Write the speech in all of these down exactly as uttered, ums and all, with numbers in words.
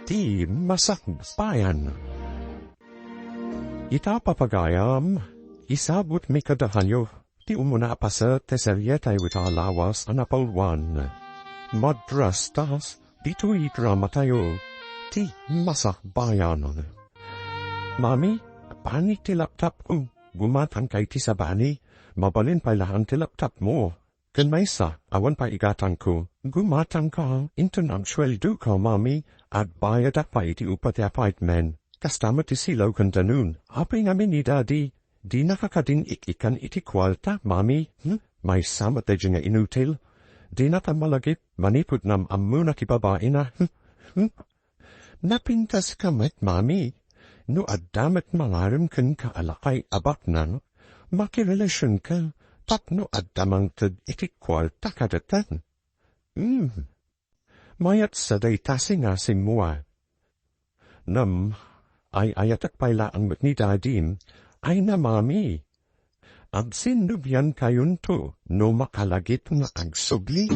ti Masakbayan. Ita, papagayam, isabutmi kadakanyo ti umuna a paset ti serie tayo ita a lawas a napauloan. Madrastas ditoy dramatayo, ti Masakbayan. Mami, pani ti laptopko. Gumatangka iti sabali. Mabalin pay laeng ti laptopmo. Ken maysa, awan pay igatangko. Gumatangka, inton agsueldoka, Mami, agbayadak pay iti upa ti apartment. Kasta met ti silaw ken danum. Apay ngamin ni Daddy, dinaka kadin ik-ikkan iti kuarta, Mami? Hmm? Maysa met daydiay nga inutil. Dinata malagip, manipud nam-ammona ti babaina. Hmm? Hmm? Napintaska met, Mami. No adda met mangarem kenka a lakay a baknang, makirelasionka tapno adda mangted iti kuarta kadatan. Hmm. Mayat sa dayta, singa simmuar. Ngem, ay-ayatek pay laeng met ni Dadim. Ay na, Mami. Agsinnubiankayonto no makalagip nga agsubli.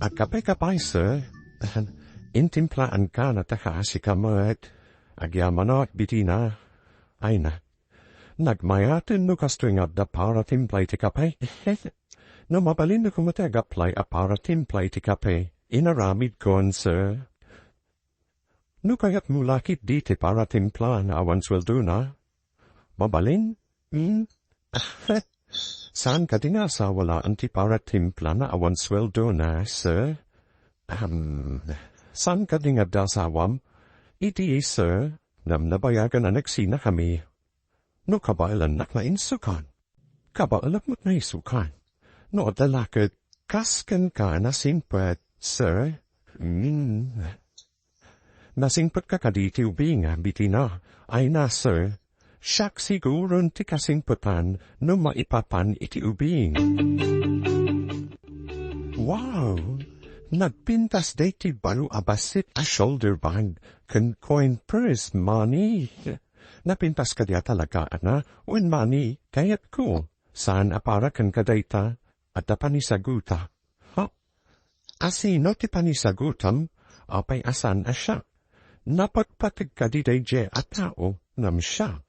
Agkapeka pay, sir. Intimplaanka na ta kaasika met. Agyamanak, Bitina. Ay na. Nagmayaten no kastoy nga adda paratimpla iti kape. No mabalinko met ti ag-apply a paratimpla iti kape. Inaramidkon, sir. No kayatmo la ketdi ti paratimpla nga awan sueldona, mabalin? Hmm? Saan kadi nga asawa laeng ti paratimpla nga awan sueldona, sir? Ahem. Saan kadi nga adda asawam? Idi, sir, ngem nabayagan a nagsinakami. No kabaelannak nga insukan, kabaelak met nga isukan. No adda la ket kas kenka a nasingpet, sir? Hmm. Nasingpetka kadi iti ubing, Bitina? Ay na, sir. Siak siguron ti kasingpetan no maipapan iti ubing. Wow! Nagpintas daytoy baro a bassit a shoulder bag ken coin purse, Mami. Napintas kadi a talaga, ana? Wen, Mami, kayatko. Saan a para kenka dayta? Adda panisaguta. Ha? Asino ti panisagutam? Apay a saan a siak? Napatpateg kadi daydiay a tao, ngem siak?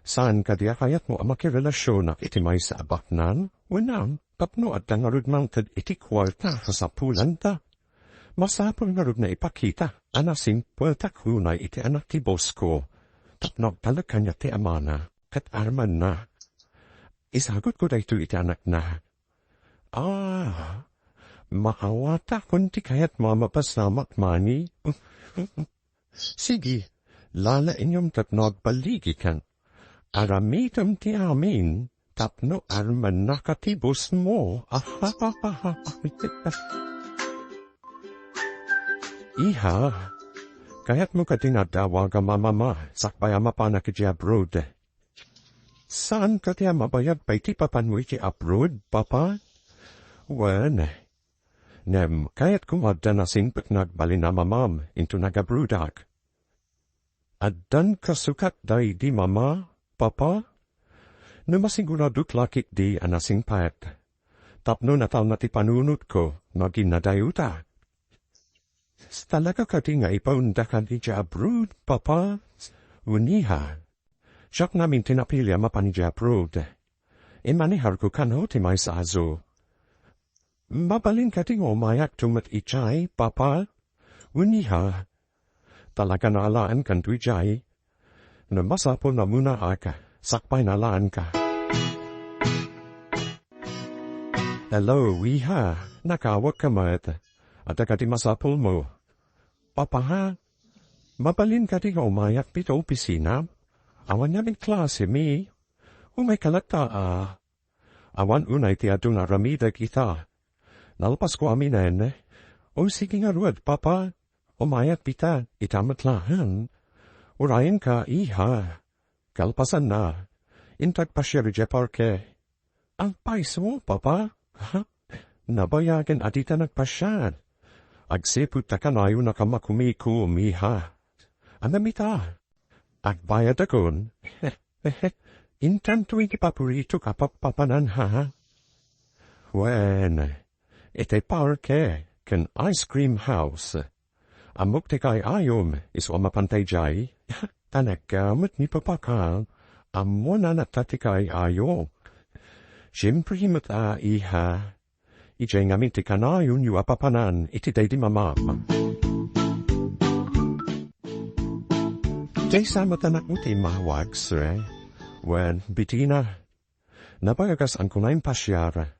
Saan kadi a kayatmo a makirelasionak iti maysa a baknang? Wen, tapno adda ngarud mangted iti kuarta a kasapulanta. Masapul ngarud nga ipakita a nasingpetak unay iti anak ti bosko. Tapno agtalek kaniak ti amana ket armenna. Isagutko daytoy iti anakna. Ah, maawatakon ti kayatmo a mapasamak, Mami. Sige, lalaingom tapno agballigikan. Aramidem ti amin tapno armennaka ti bosmo. Iha, kayatmo kadi nga dawagam a mama sakbay a mapanak idiay abroad? Saan kadi a mabayag pay ti papanmo iti abroad, Papa? Wen, ngem kayatko nga adda nasingpet nga agbalin a mamam inton agabroadak. Addan kasukat daydi, Mama, Papa? No masiguradok la ketdi a nasingpet, tapno natalna ti panunotko no aginnadayota. Talaga kadi nga ipaundakan idiay abroad, Papa? Wen, iha. Siak ngamin ti napili a mapan idiay abroad. Immaneharko kano ti maysa a zoo. Mabalin kadi nga umayakto met idiay, Papa? Wen, iha. Talaga naalaankanto idiay. Ngem masapul nga umunaak, sakbay naalaanka. Hello, iha. Nakawagka met. Adda kadi masapulmo? Papa, ha? Mabalin kadi nga umayak iti opisina? Awan ngamin klase mi. Umayka latta a. Awan unay ti adu nga aramidek ita. Nalpasko aminen. O, sige ngarud, Papa. Umayak ita, ita met laeng. Urayenka, iha. Kalpasanna, inton agpasiar idiay parke. Agpayso, Papa? Ha? Nabayagen a dita nagpasiar. Agsipud ta kanayon a kamakumikom, iha. Ammom ita. Agbayadakon. Intanto iti paporitok a pappapanan, ha? Wen, iti parke. ken ice cream house. Ammok ti kaay-ayom, isu a mapantay jay. Ta naggamet ni Papa Carl, ammo na nata ti kaay-ayo. Siempre met a, iha. Idiay ngamin ti kanayonyo a papanan iti daydi mamam. Diay sa met anakmo ti immawag, sir. Wen, Bitina, nabayagas a kunam pasiar.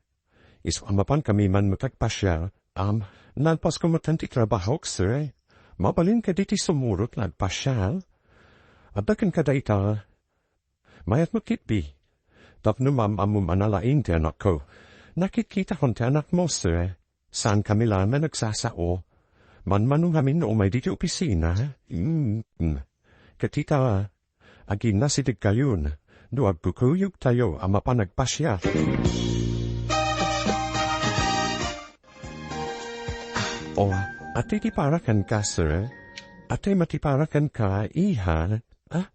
Isu a mapan kami man met agpasiar, am, nalpasko met ti trabahok, sir. Mabalin kadi ti sumurot nga agpasiar? Adda kenka dayta, mayat met ketdi. Tapno maam-ammom a nalaing ti anakko. Nakitkitakon ti anakmo, sir. Saan kami laeng a nagsasao. Manmano ngamin no umay ditoy opisina. Mm. Ket ita, aginasidegkayon no agkukuyogtayo a mapan agpasiar. Oh, ati ti para kenka, sir? Ati met ti para kenka, iha? Ah,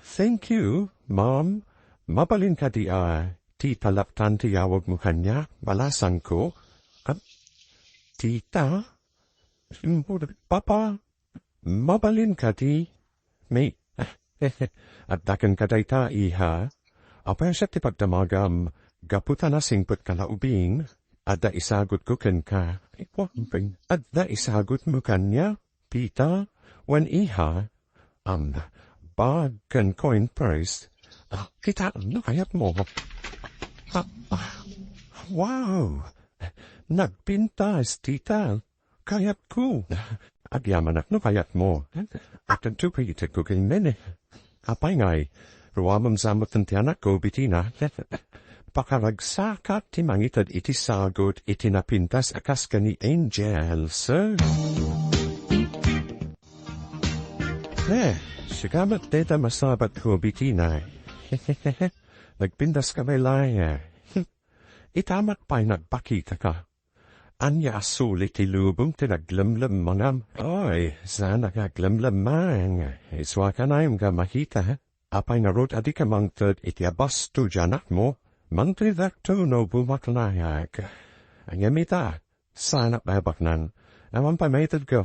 thank you, ma'am. Mabalin kadi a tita laeng ti yawagmo kaniak, balasangko? Ah, tita? Papa? Mabalin kadi? May, adda kenka dayta, iha? Apay a siak ti pagdamagam, gapu ta nasingpetka la ubing, adda isagutko kenka. Adda isagutmo kaniak, tita, wen iha? Am, bag ken coin purse. Ah, kitaem no kayatmo. Ah, ah, wow! Nagpintas, tita. Kayatko. Agyamanak no kayatmo. At ito kay ited ko kay Mene. Apay ngay, ruamem zamot ti anakko, Bitina. Pakaragsakat ti mangited iti sagut iti napintas a kas ken ni Angel, sir. Eh, sika met dayta masabatko, Bitina. Nagpintas ka met laeng. Ita met pay nagpakitaka. Ania a suli ti lubong ti naglemlemmangam? Oy, saan a naglemlemmang. Isua kanayon nga makita. Apay ngarud a dika mangted iti abasto ti anakmo? Mangtedakto no bumaknangak. Ngem ita, saan a babaknang. Awan pay maitedko.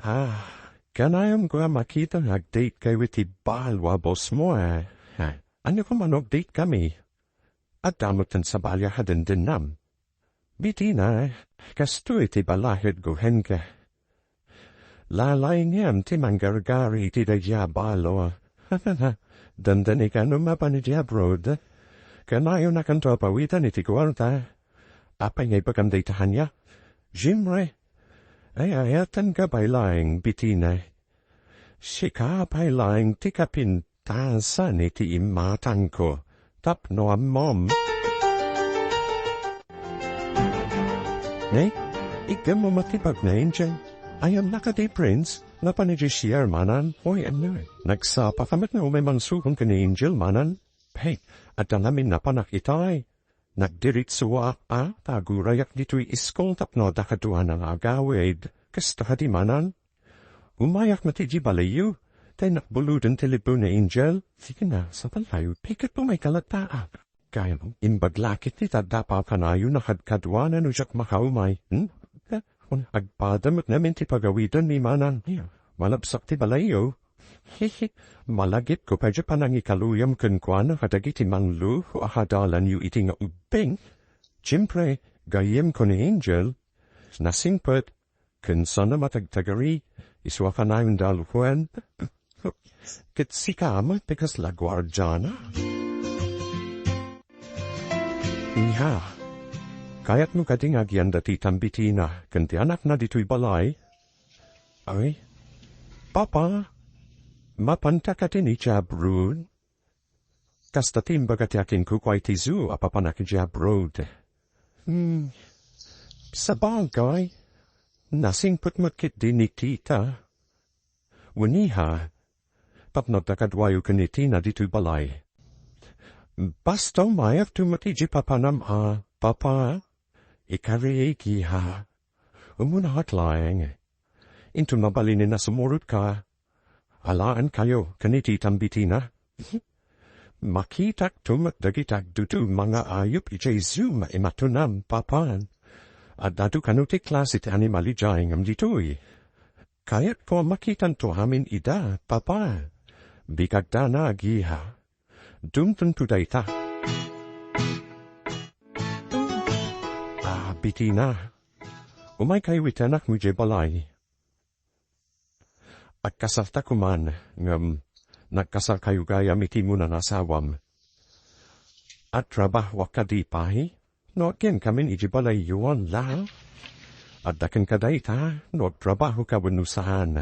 Ah, kanayon nga makita nga agdate kayo iti balo a bossmo, eh. Ah, ania koma no agdate kami? Adda met ti sabali a dendennam. Bitina, kastoy ti balahedko kenka. Lalaingem ti manggargari iti daydiay a balo. Dandani ka no mapan iti abroad. Kanayonakanto a pawitan iti kuarta. Apay nga ibagam dayta kaniak? Jimre, ay-ayatenka pay laeng, Bitina. Sika pay laeng ti kapin- tasan iti imatangko tapno ammom. Ne, iggemmo met ti bag ni Angel. Ayam na kadi, Prince? Napan idiay C R manen? Oy, ano? Nagsapaka met nga umay mangsukon ken ni Angel manen? Hey, adda ngamin napanak itay. Nagdiritsuak a tagurayak ditoy iskul tapno adda kaduana nga agawid. Kasta kadi manen? Umayak met idiay balayyo, ta innak buluden ti libro ni Angel. Sige na, sapay tayo. Pikit mo may kalataak. Kayam, imbag lakit ti tadda pakanayon a kadkaduana no diak makaumay. Hmm? Agpada met ngamin ti pagawidanmi manen. Malabsak ti balayyo. Hihi, malagipko pay diay panangikaluyam kenkuana kadagiti manglo a hadalanyo iti nga ubbing. Siempre, gayyemko ni Angel, nasingpet, ken sana matagtagari, isu a kanayon da alkuen. Ket sika met ti kasla guardiana. Iha, kayatmo kadi nga agyanda ti tambitina ken ti anakna ditoy balay? Ay, Papa, mapanta kadi idiay abroad? Kasta ti imbaga ti akinkukuay ti zoo a papanak idiay abroad. Hmm, sabagay, nasingpet met ketdi ni tita. Wen iha, tapno adda kaduayo ken ni Tina ditoy balay. Basta umayakto met idiay papanam a, Papa, ikariik iha. Umunaak laeng. Inton mabalinen a sumurotka, alaenkayo ken ni Tita Bitina. Makitakto met dagiti agduduma nga ayup idiay zoo a imatunam, Papa. Adda kano ti klase ti animal idiay ngem ditoy. Kayatko a makitanto amin ida, Papa. Bikagdana, agiha. Dumtengto dayta. Ah, Betina. Umaykayo iti anakmo idiay balay. Agkasalta koman, ngem nagkasalkayo gayam iti immuna nga asawam. Agtrabahoak kadi pay? No agyenkamin idiay balayyo, ala? Adda kenka dayta, no agtrabahoka wenno saan.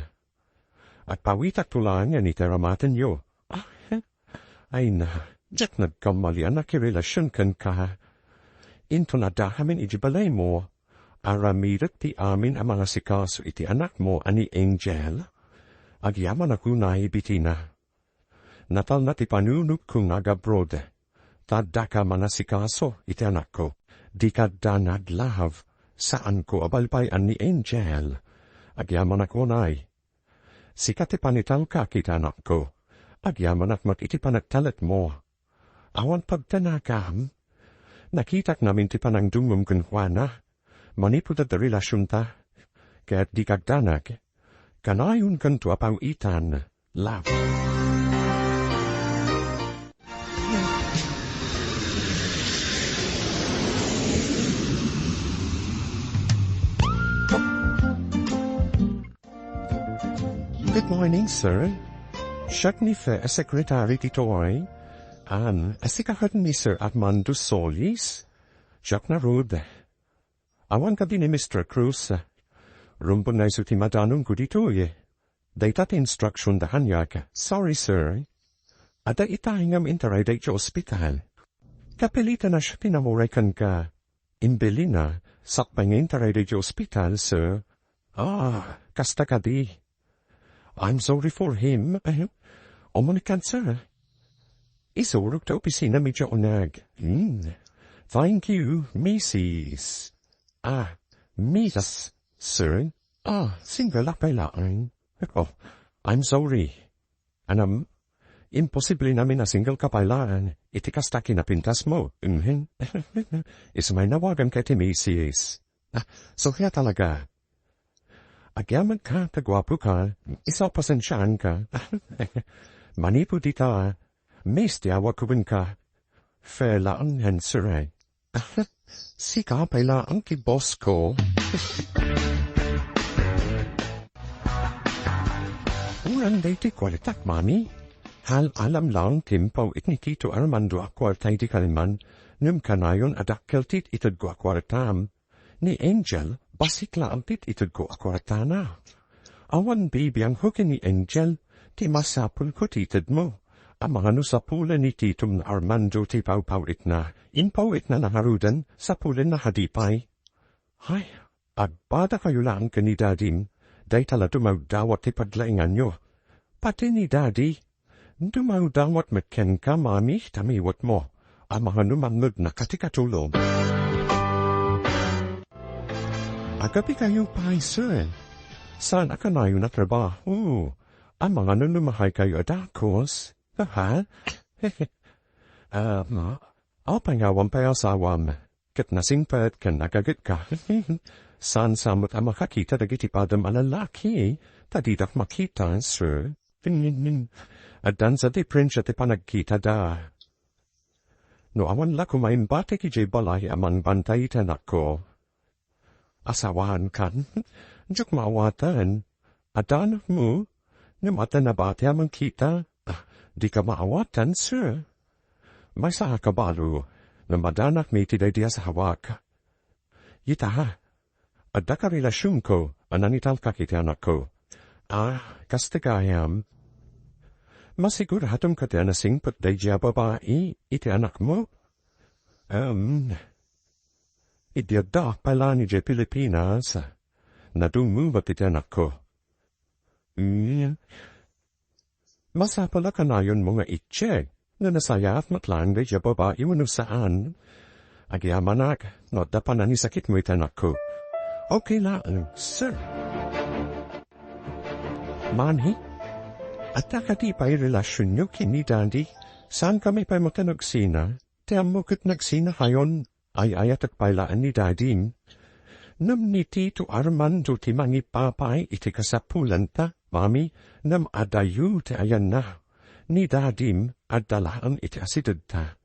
Agpawitakto laengen iti aramatenyo. Ah, Ay na, diak nagkamalian a kirelasion kenka. Inton adda amin idiay balaymo, aramidek ti amin a mangasikaso iti anakmo a ni Angel. Agyamanak unay, Betina. Natalna ti panunotko nga agabroad, ta addaka mangasikaso iti anakko. Dika adda nadlahaw, saanko a balbayan ni Angel. Agyamanak unay. Sika ti pangitalkak iti anakko. Agyamanak met iti panagtalekmo. Awan pagtanakam. Nakitak ngamin ti panangdumngom kenkuana. Manipud adda relasionta. Ket dika agdanag. Kanayonkanto a paw-itan. Love. Good morning, sir. Siak ni Fe a secretary ti Toy. An, sika ket ni Sir Armando Solis? Siak ngarud. Awan kadi ni Mister Cruz. Rumbeng nga isu ti madanonko ditoy. Dayta ti instruction da kaniak. Sorry, sir. Adda itay ngem intarayda iti ospital. Kapilitan a siya pinamuray kenka. Imbilina, sakbay nga intarayda iti ospital, sir. Ah, kasta kadi. I'm sorry for him. Ahem. Umunikan, sir. Isurok ta opisina media uneg. Hmm. Thank you, Missus. Ah, Missus, sir. Ah, single a pay laeng. Oh, I'm sorry. Anam, imposible ngamin a single ka pay laeng iti kasta kinapintasmo. Mhm. Isu may nawagan ka iti Missus. Ah, so kaya talaga. Agyamanak ta guapo ka, isu a pasensiaanka. Manipud ita, Miss ti awagko kenka. Fe laeng, sir. Sika pay laeng ti boss ko. Uray daytoy kuartak, Mami. Hal-alam laeng ti impaw-it ni Tito Armando a kuarta idi kalman, ngem kanayon a dakkel ti itedko a kuartam. Ni Angel, bassit laeng ti itedko a kuartana. Awan bibiangko ken ni Angel, ti masapulko ti itedmo. Amangan no sapulen ni Titom Armando ti pawpaw-itna. Impaw-itna ngaruden, sapulenna kadi pay. Ay, agbadakayo laeng ken ni Dadim, dayta la dumawdawat ti paglainganyo. Pati ni Dadi, dumawdawat met kenka, Mami, ta miwetmo. Amangan no mangngegna ka ti katulong. Agabikayo pay, sir. Saan a kanayon a trabaho? Amangan no lumahaykayo a dakes? Ha? Ah, ma-, apay nga awan pay asawam? Ket nasingpet ken nagagetka. Saan sa met a makakita dagiti padam a lalaki, ta didak makita, sir. Addan sa diferensia ti panagkitada. No awan la koma imbatek idiay balay a mangbantay iti anakko. Asawaankan? Diak maawatan. Adda anakmo? Ngem adda nabati a mangkita? Ah, dika maawatan, sir. Maysa a kabalo, ngem adda anakmi iti daydi asawak. Ita, adda karelasionko a nangitalkak iti anakko. Ah, kasta gayam. Masiguratom kadi a nasingpet daydi a babai iti anakmo? Em, idi adda pay laeng idiay Pilipinas, nadumngom met iti anakko. Mm. Masapul a kanayonmo nga idiay no nasayaat met laeng daydi a babai wenno saan. Agyamanak no adda pananisakitmo iti anakko. Okay laeng, sir. Mami, adda kadi pay relasionyo ken ni Daddy? Saankami pay met a nagsina? Ti ammok ket nagsinakayon. Ay-ayatek pay laeng ni Dadim. Ngem ni Tito Armando ti mangipapay iti kasapulanta, Mami, ngem adayo ti ayanna. Ni Dadim, adda laeng iti asidegta.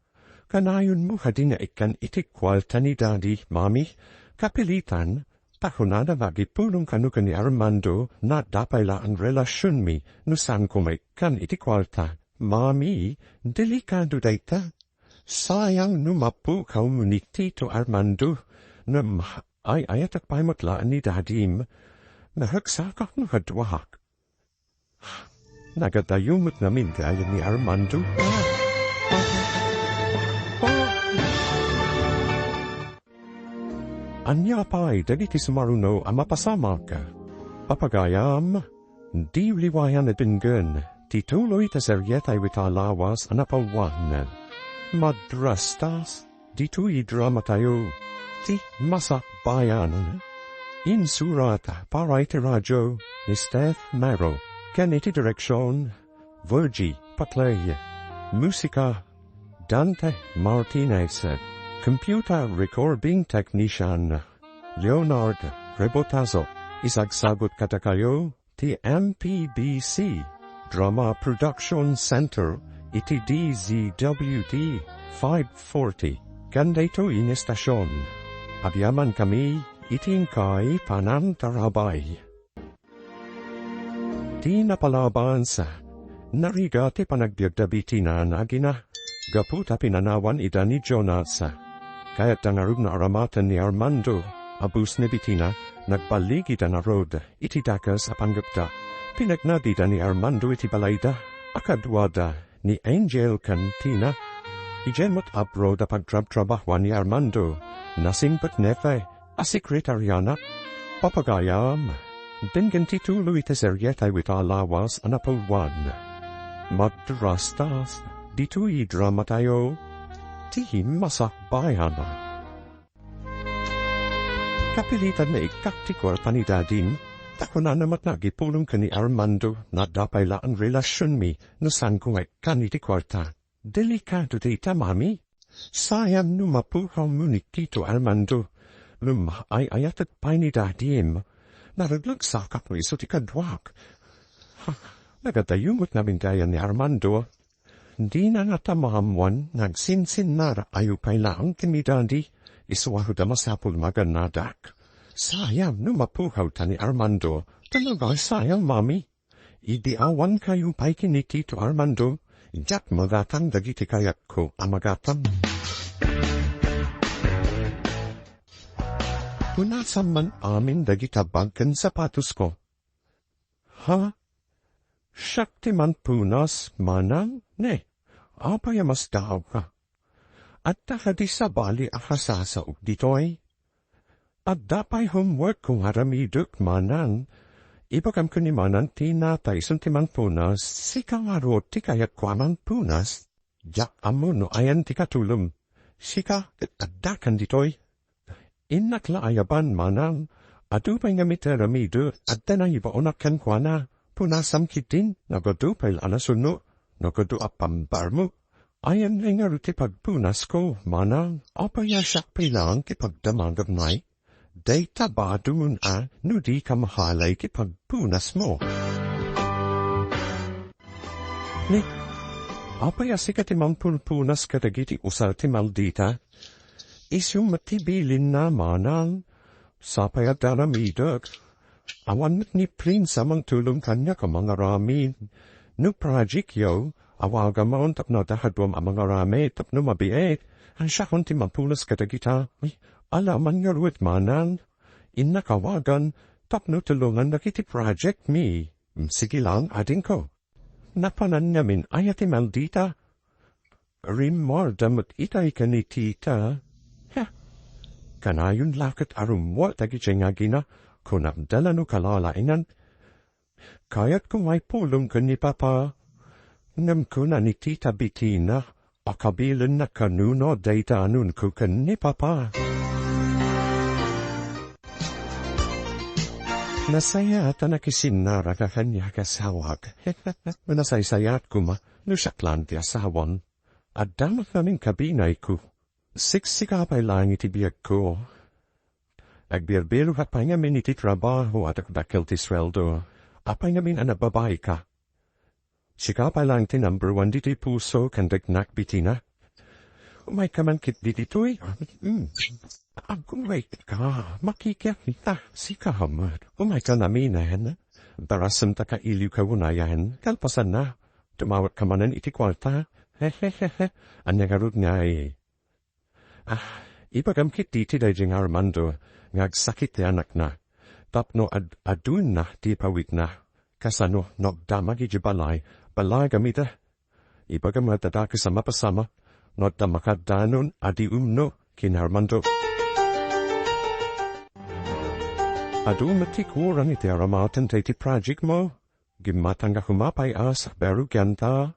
Kanayonmo kadi nga ikkan iti kuarta ni Dadi, Mami? Kapilitan, ta kunana nga agipulong kano ken ni Armando, nga adda pay laeng relasionmi no saanko maikkan iti kuarta. Mami, delikado dayta. Sayang no mapukawmo ni Tito Armando, ngem ay-ayatek pay met laeng ni Dadim. Nahagsakak no kaduak. Nagadayo met ngamin ti ayan ni Armando. Ania pay dagiti sumaruno a mapasamak? Papagayam, diyo liwayan a denggen ti tuloy ta serietayo ita a lawas a napawan. Madrastas, ditoy dramatayo, ti Masakbayan. Insurat para iti radio ni Steph Mero, ken iti direksion, Virgie Patlay. Musika, Dante Martinez. Computer recording technician, Leonard Rebotazo. Isagsagut kadakayo ti M P B C Drama Production Center iti D Z W T five forty. Ken daytoy nga estasion, agyamankami iti inkay panangtarabay. Ti napalabansa, narigat ti panagbiagda Bettina a nagina, gapu ta pinanawan ida ni Jonas. Kayatda ngarud nga aramaten ni Armando, abus ni Bettina, nagballigida ngarud iti dakes a panggepda. Pinekna dida ni Armando iti balayda, a kaduada ni Angel ken Tina. Idiay met abroad a pagtrabtrabahuan ni Armando, nasimpet nete a sekretariana. Papagayam, denggen ti tuloy ti serietayo ita a lawas a napawan. Madrastas, ditoy dramatayo, ti Masakbayan. Kapilitan nga ikkak ti kuarta ni Dadim, ta kunana met nga agipulong ken ni Armando nga adda pay laeng relasionmi no saanko nga ikkan iti kuarta. Delikado dayta, Mami. Sayang no mapukawmo ni Tito Armando. Ngem ay-ayatek pay ni Dadim. Naraglagsakak no isu ti kaduak. Ha, nagadayo met ngamin ti ayan ni Armando. Dina ngata maammoan nga agsinsinnar ayo pay laeng ken ni Dadi, isu a masapul nga agannadak. Sayang no mapukawta ni Armando. Talaga, sayang, Mami. Idi awan kayo pay ken ni Tito Armando, diak magatang dagiti kayatko a magatang. Punasam man amin dagita bag ken sapatosko. Ha? Siak ti manpunas, manang? Ne, apay a masdaawka? Adda kadi sabali a kasasaok ditoy? Adda pay homework ko nga aramidek, manang. Ibagam ken ni manang Tina ta isun ti manpunas, sika ngarud ti kayatko a manpunas. Diak ammo no ayan ti katulem. Sika ket addakan ditoy. Innak la ayaban, manang. Adu pay ngamin ti aramidek, adda nangibaonak kenkuana. Punasam ketdin, nagadu pay la a nasuno, nagadu a pambarmo. Ayan ngay ngarud ti pagpunasko, manang. Apay a siak pay laeng ti pagdamagam ngay? Dayta badon a no dika mahalay ti pagpunasmo. Ni, apay a sika ti manpulpunas kadagiti usal ti maldita? Isu met ti bilinna, manang. Sapay a aramidek. Awan met ni Prince a mangtulong kaniak a mangaramid. No project-yo, awagamon tapno adda kaduam a mangaramid tapno mabiit. Siakon ti manpunas kadagita. Ay, ala man ngarud, manang. Innak awagan tapno tulongannak iti project-mi. Sige lang, adingko. Napanan ngamin aya ti maldita? Rimmuarda met itay ken ni tita. Ha? Kanayon la ket a rummuar dagiti ngagina, kunam da la no kalalaengan. Kayatko nga ipulong ken ni papa. Ngem kuna ni tita Bettina, a kabilenna kanuno dayta anonko ken ni papa. Nasayaat a nakisinnarak a kaniak asawak. Nasaysayaat koma no siak laeng ti asawam. Adda met ngamin kabinayko. Siksika pay laeng iti biagko. Agbirbirok pay ngamin iti trabaho a dakdakkel ti sueldo. Apay ngamin a nagbabaika? Sika pay laeng ti number one ditoy puso ken dagnak, Bettina. Umayka man ketdi ditoy. Mm. Agumay ka, makikiak ita. Sika met. Umayka naminen. Darasem ta kailiwka unayen. Kalpasanna, tumawetka manen iti kuarta. Hehehehe. Ania ngarud ngay? Ah, ibagam ketdi ti daydi nga Armando nga agsakit ti anakna. Tapno ad-, aduna ti ipawidna. Kasano no agdamag idiay balay, balagam ida. Ibagam nga adda dakes a mapasamak no adda makaaddanon a di umno ken Armando. Adu met ti kurang iti aramaten daydi project mo. Gimmatang nga koma pay a saberugen ta.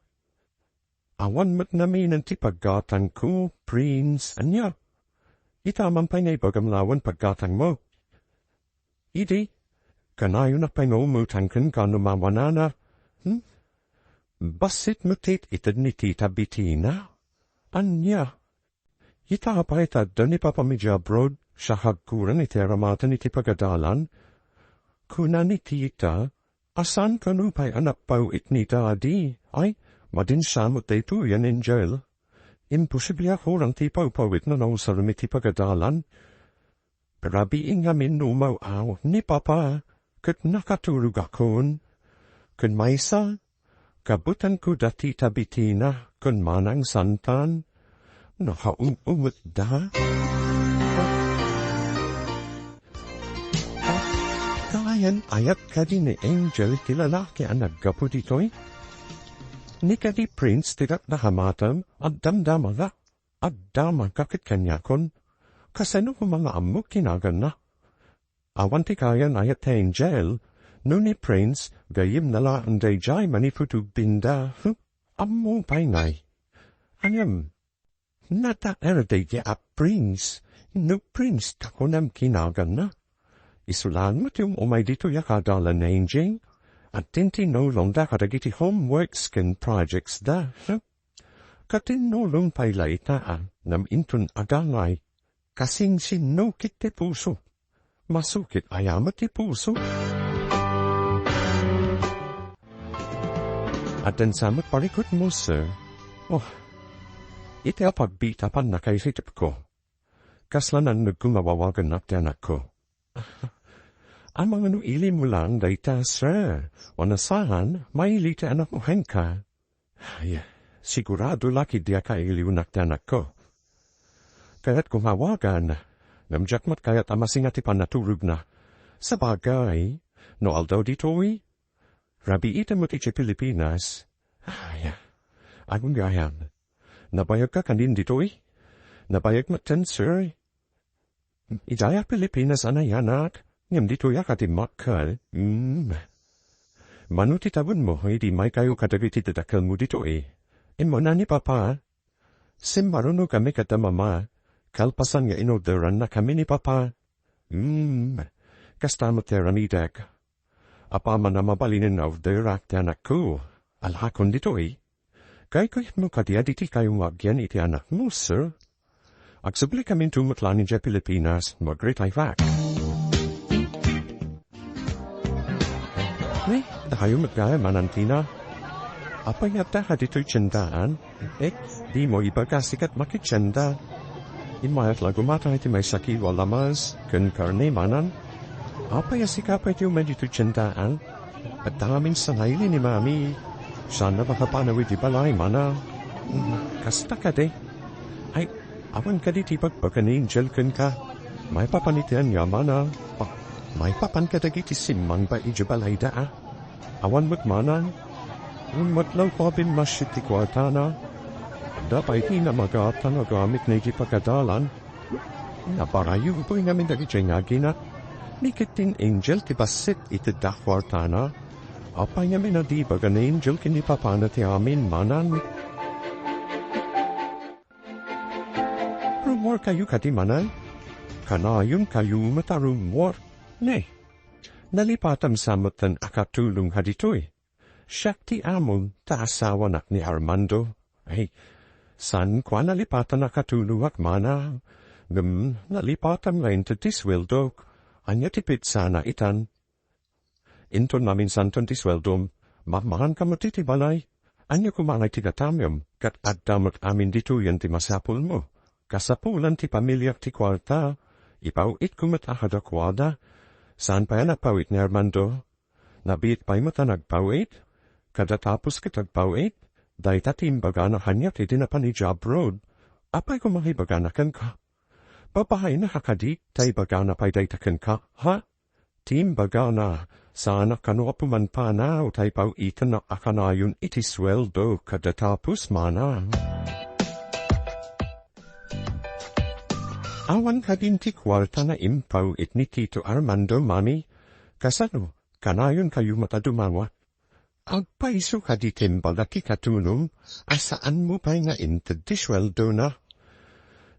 Awan met naminen ti paggatangko, Prince. Ania? Ita man pay nga ibagam laeng paggatangmo. Idi, kanayonak pay nga umutang kenka no mawanana. Hmm? Bassit met ti ited ni Tita Bettina. Ania? Ita pay ta adda ni Papam idiay abroad, siak agkurang iti aramaten iti pagadalan. Kuna ni Tita, a saan kano pay a napawit ni Daddy. Ay, madi met daytoyen, Angel. Imposible a kurang ti ipawpawit no nausarem iti pagadalan. Rabii ngamin no umaw-aw ni Papa, ket nakaturogakon. Ken maysa, kabutanko da Tita Bettina ken Manang Santan. Nakaum-umot da. Kanayon, ayat kadi ni Angel ti lalaki a naggapu ditoy? Ni kadi Prince ti dakdakamatem, agdamdama nga, agdamagka ket kaniakon. Kasano koma nga ammok ti naganna? Awan ti kayan ayat ti Angel, no ni Prince, gayyemna laeng daydiay manipud ubbinda. Huh? Ammo pay ngay. Ngem, nataer daydi a Prince, no Prince ta kunam ti naganna. Isu laeng met ti um-umay ditoy a kaadalan ni Angel. Agtintinnulongda kadagiti homeworks ken projects da. Huh? Katinnulong pay la ita a, ngem inton agangay, kasinsinno ket ti puso. Masukit aya met ti puso. Addan sa met parikutmo, sir. Oh, iti apagbiit a pannakairitepko. Kasla nannegko nga wawagannak ti anakko. Amangan no ilim mo laeng dayta, sir. Wenno saan, maili ti anakmo kenka. Ay, sigurado la ketdi a kailiwnak ti anakko. Kayatko nga awagan, ngem diak met kayat a masinga ti pannaturogna. Sabagay, no aldaw ditoy, rabiitem met idiay Pilipinas. Ay, agungayan. Nabayagka kanin ditoy? Nabayag met ten, sir. Idiay Pilipinas a nayanak, ngem ditoy a kadimmakkel. Mm. Mano ti tawenmo idi immaykayo kadagiti dadakkelmo ditoy? Immuna ni Papa. Simmarunogkami kada Mama, kalpasan nga inorderannakami ni Papa. Mm. Kasta met ti aramidek. Apaman a mabalinen nga orderak ti anakko, alakon ditoy. Kaykayatmo kadi a ditikayo nga agyan iti anakmo, sir? Agsubli kaminto met laeng idiay Pilipinas, Margaret Ivac. Ni, dakayo met gayam, Manang Tina. Apay nga adda ka ditoy tiendaan? Eh, dimo ibaga sikat makitienda. Immayak la gumata iti maysa kilo a lamas ken karne, Manang. Apay a sika pay ti umay ditoy tiendaan? Adda ngamin sangaili ni Mami. Saan a makapanaw iti balay, Manang. Mm, kasta kadi. Ay, awan kadi ti ibagbaga ni Angel kenka. Maipapan iti ania, Manang? Ah, maipapan kadagiti simmangba idiay balayda, a. Awan met, Manang. Ummatlaw ko a bimmassit ti kuartana. Adda pay ti namagat a nagamit na iti pagadalan. Nabarayugoy ngamin dagiti ngagina. Ni ketdin Angel ti bassit itedda kuartana. Apay ngamin a di ibaga ni Angel ken ni Papana ti amin, Manang? Rummuarkayo kadi, Manang? Kanayonkayo met a rummuar. Ne, nalipatam sa metten a katulongka ditoy. Siak ti amon ta asawanak ni Armando. Ay, saan ko a nalipatan a katulongak, Manang? Ngem nalipatam nga inted ti sueldok. Ania ti petsana itan? Inton maminsanton ti sueldom, mammaanka met iti balay. Ania koma nga ti gatamem, ket adda met amin ditoyen ti masapulmo. Kasapulan ti pamiliak ti kuarta, ipaw-itko met a kadakuada. Saan pay a nagpaw-it ni Armando? Nabiit pay met a nagpaw-it? Kada tapos ket agpaw-it? Dayta ti imbagana kaniak idi napan idiay abroad. Apay koma nga ibagana kenka? Babainaka kadi ta ibagana pay dayta kenka, ha? Ti imbagana, saanak kano a pumanpanaw ta ipaw-itennak a kanayon iti sueldo kada tapos mana. Awan kadin ti kuarta nga impaw-it ni Tito Armando, Mami? Kasano? Kanayon kayo met a dumawat? Agpayso kadi ti imbagak ikatunong a saanmo pay nga inted ti sueldona?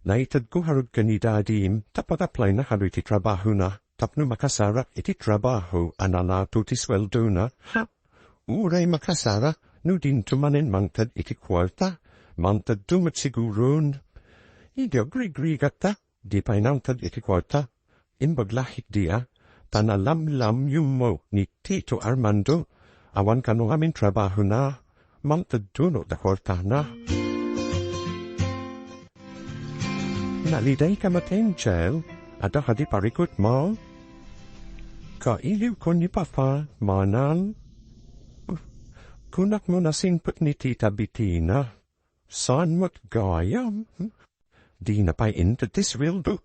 Naitedko ngarud ken ni Dadim ta pag-applyna kano iti trabahona tapno makasarak iti trabaho a nalato ti sueldona. Ha? Uray makasarak no dinto manen mangted iti kuarta, mangtedto met siguron. Idi agrigrigatta, di pay nangted iti kuarta. Imbag la ketdi a, ta nalamlamyonmo ni Tito Armando. Awan kano ngamin trabahona, mangtedto no adda kuartana. Nalidayka met, Angel, adda kadi parikutmo? Kailiwko ni Papa, manang. Kunakmo nasingpet ni Tita Bitina. Saan met gayam? Dina pay inted ti sueldo.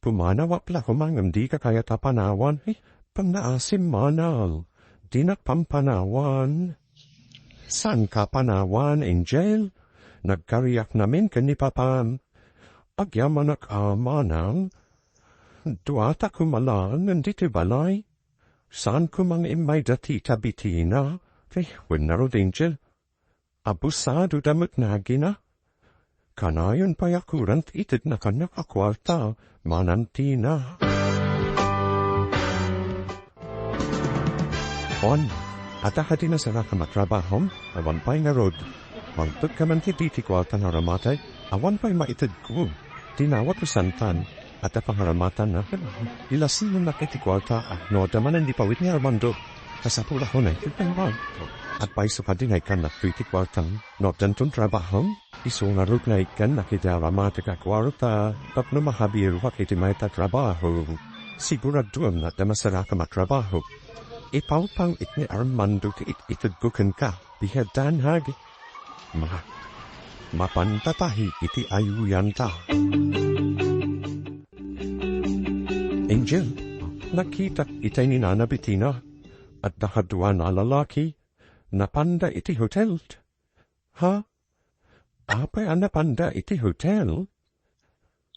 Pumanawak la koma ngem dika kayat a panawan. Ay, pannaasim, manang. Dinak pampanawan. Saanka panawan, Angel? Nagkariak ngamin ken ni Papam. Agyamanak a, manang. Duata koma laeng ditoy balay. Saanko nga immayda ti Tita Bitina? Ay, wen ngarud, Angel. Abusadoda met nagina. Kanayon pay a kurang ti itedna kaniak a kuarta, manang Tina. On, adda kadi nasarakam a trabahom? Awan pay ngarud. Mangtedka man ketdi ti kuarta nga aramate, awan pay maitedko. Dinawatko santan, adda pangaramatanna. Ilasinonnak iti kuarta, a, no adda manen di pawit ni Armando. Kasapulakon a ikan. Agpayso kadi nga ikannakto iti kuartam, no addanton trabaho? Isu ngarud nga ikkannak iti aramatek a kuarta, tapno makabiruak iti mayat a trabaho. Siguraduem nga adda masarakam a trabaho. Ipawpaw-it ni Armando ti it-itedko kenka, biag danag. Ma-, mapanta pay iti ayuyanta. Angel, nakitak itay ni Nana Betina. Adda kadua a lalaki, napanda iti hotel. Ha? Apay a napanda iti hotel?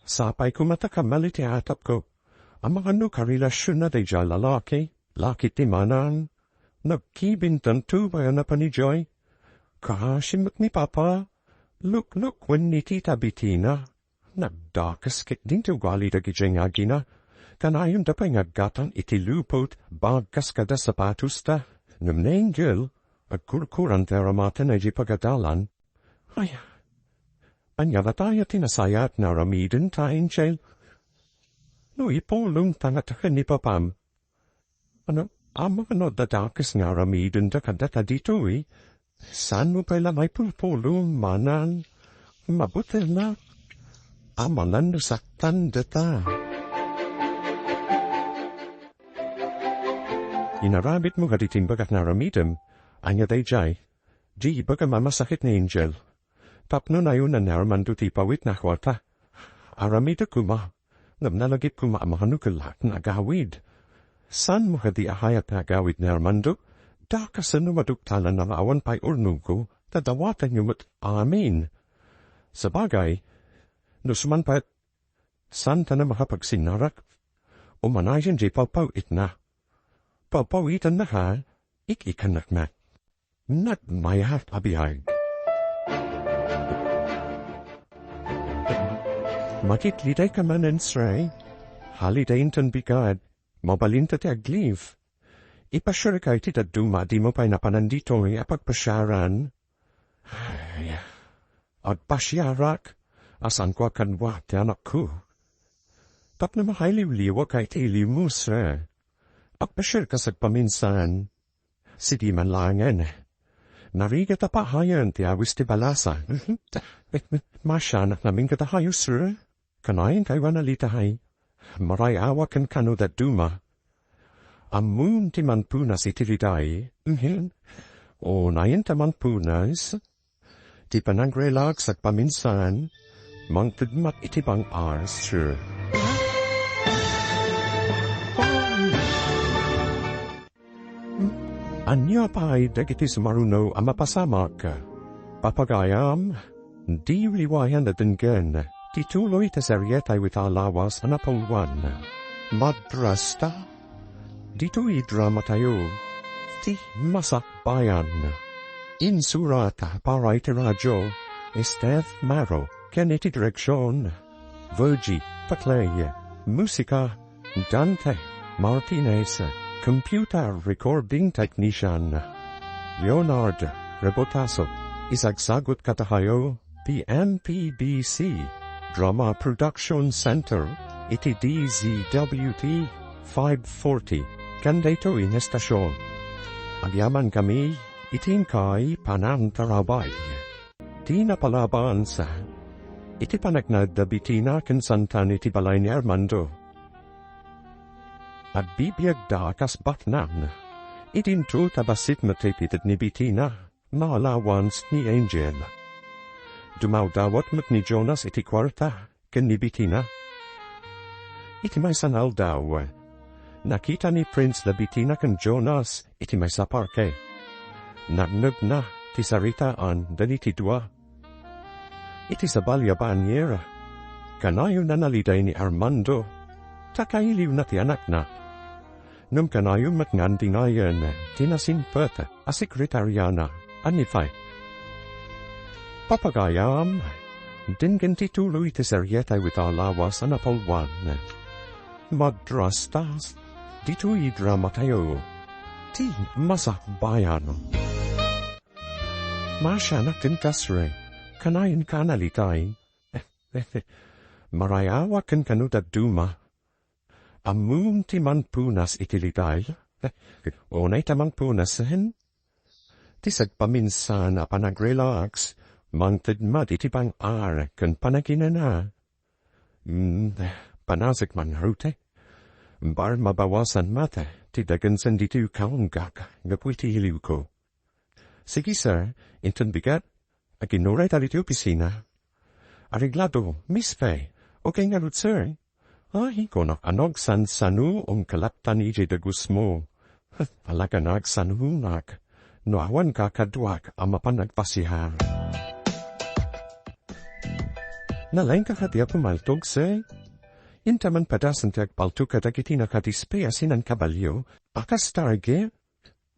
Sapay koma ta kamali ti atapko. Amangan no karelasionna daydiay a lalaki, laki ti manang. Nagkibintanto pay a napan idiay. Kaasi met ni Papa, lukluk wen ni Tita Betina. Nagdakes ketdin ti ugali dagidiay nga agina. Kanayonda pay nga aggatang iti lupot, bagkas kada sapatosta. Ngem ni Angel, agkurkuran ti aramate idiay pagadalan. Ay, ania lataya ti nasayaat nga aramidenta, Angel? No ipulongta ngata ken ni Papam, ano, amangan no adda dakes nga aramidenda kadata ditoy? Saanmo pay la maipulpulong, manang? Mabutilnak. Amangan no saktandata. Inaramidmo kadi ti imbagak nga aramidem, ania daydiay? Di ibagam a masakit ni Angel. Tapno nayonan ni Armando ti ipawitna a kuarta. Aramidek koma, ngem nalagip koma a makanukelak nga agawid. Saanmo kadi a kayat nga agawid ni Armando? Dakes no maduktalan nga awan pay urnongko, ta dawatenyo met amin. Sabagay, no suman pay, saantanak a makapagsinnarak? Umanayen diay pawpaw-itna. Pawpawitannak a, ik-ikannaknak. Nagmayat a biag. Makitliday ka manen, Sre. Holiday inton bigat. Mabalinta ti ag-leave. Ipasiarka iti dadduma a dimo pay napanan ditoy a pagpasiaran. Ay, agpasiarak, a saanko a kadua ti anakko. Tapno makailiwliwaka iti iliwmo, sir. Agpasiarka sagpaminsan. Sidi man laengen. Narigat a pahayen ti awis ti balasa. Masianak ngamin kadayo, sir. Kanayon kayo a nalitay. Marayawak ken kano dadduma. Ammom ti manpunas iti liday. Mhm. O, nayon ta manpunas. Ti panagrelax agpaminsan, mangted met iti bang-ar, sir. Ania pay dagiti sumaruno a mapasamak? Papagayam, di liwayan a denggen ti tuloy ti serietayo ita a lawas a napulwan. Madrasta. Ditoy dramatayo, ti Masakbayan. Insurat para iti radio, Steph Maro, ken iti direksion, Virgie Paclay. Musika, Dante Martinez, computer recording technician, Leonard Rebotaso. Isagsagut kadayo ti M P B C Drama Production Center iti D Z W T five forty, ken daytoy nga estasion. Agyamankami iti inkay panangtarabay. Ti napalabansa, iti panagnaed da Bitina ken Santan iti balay ni Armando. Agbibiagda a kas baknang. Idinto ta bassit met ti ipitedda ni Bitina nga allowance ni Angel. Dumawdawat met ni Jonas iti kuarta ken ni Bitina. Iti maysa nga aldaw, nakita ni Prince da Bitina ken Jonas iti maysa parke. Nangngegna ti saritaan dagiti dua. Iti sabali a banir, kanayona naliday ni Armando, ta kailiwna ti anakna. Ngem kanayon met nga andingayen ti nasimpet a sekretariana a ni Faye. Papagayam, denggen ti tuloy ti serietayo ita a lawas a napulwan. Madrastas, ditoy dramatayo, ti Masakbayan. Masianak ken kasre, kanayon ka nalitay. Marayawak ken kano dadduma. Ammom ti manpunas iti liday? Unay ta manpunasen. Ti sagpaminsan a panagrelax, mangted met iti bang-ar ken panaginana. Mm, panasek man ngarud. Baro mabawasan met ti dagensen ditoy kaunggak gapu iti iliwko. Sige, sir. Inton bigat, aginuray ta ditoy opisina. Areglado, Miss Faye. Okay ngarud, sir. Ay, kunak a nagsansano, um, kalaptan idiay dagusmo. Talaga nagsanonak. No awan ka kaduak a mapan nagpasiar. Nalaingka kadi a pumaltog, sir? Inta man padasen ti agpaltog kadagiti nakadispe a sinan kabalio, a kas target?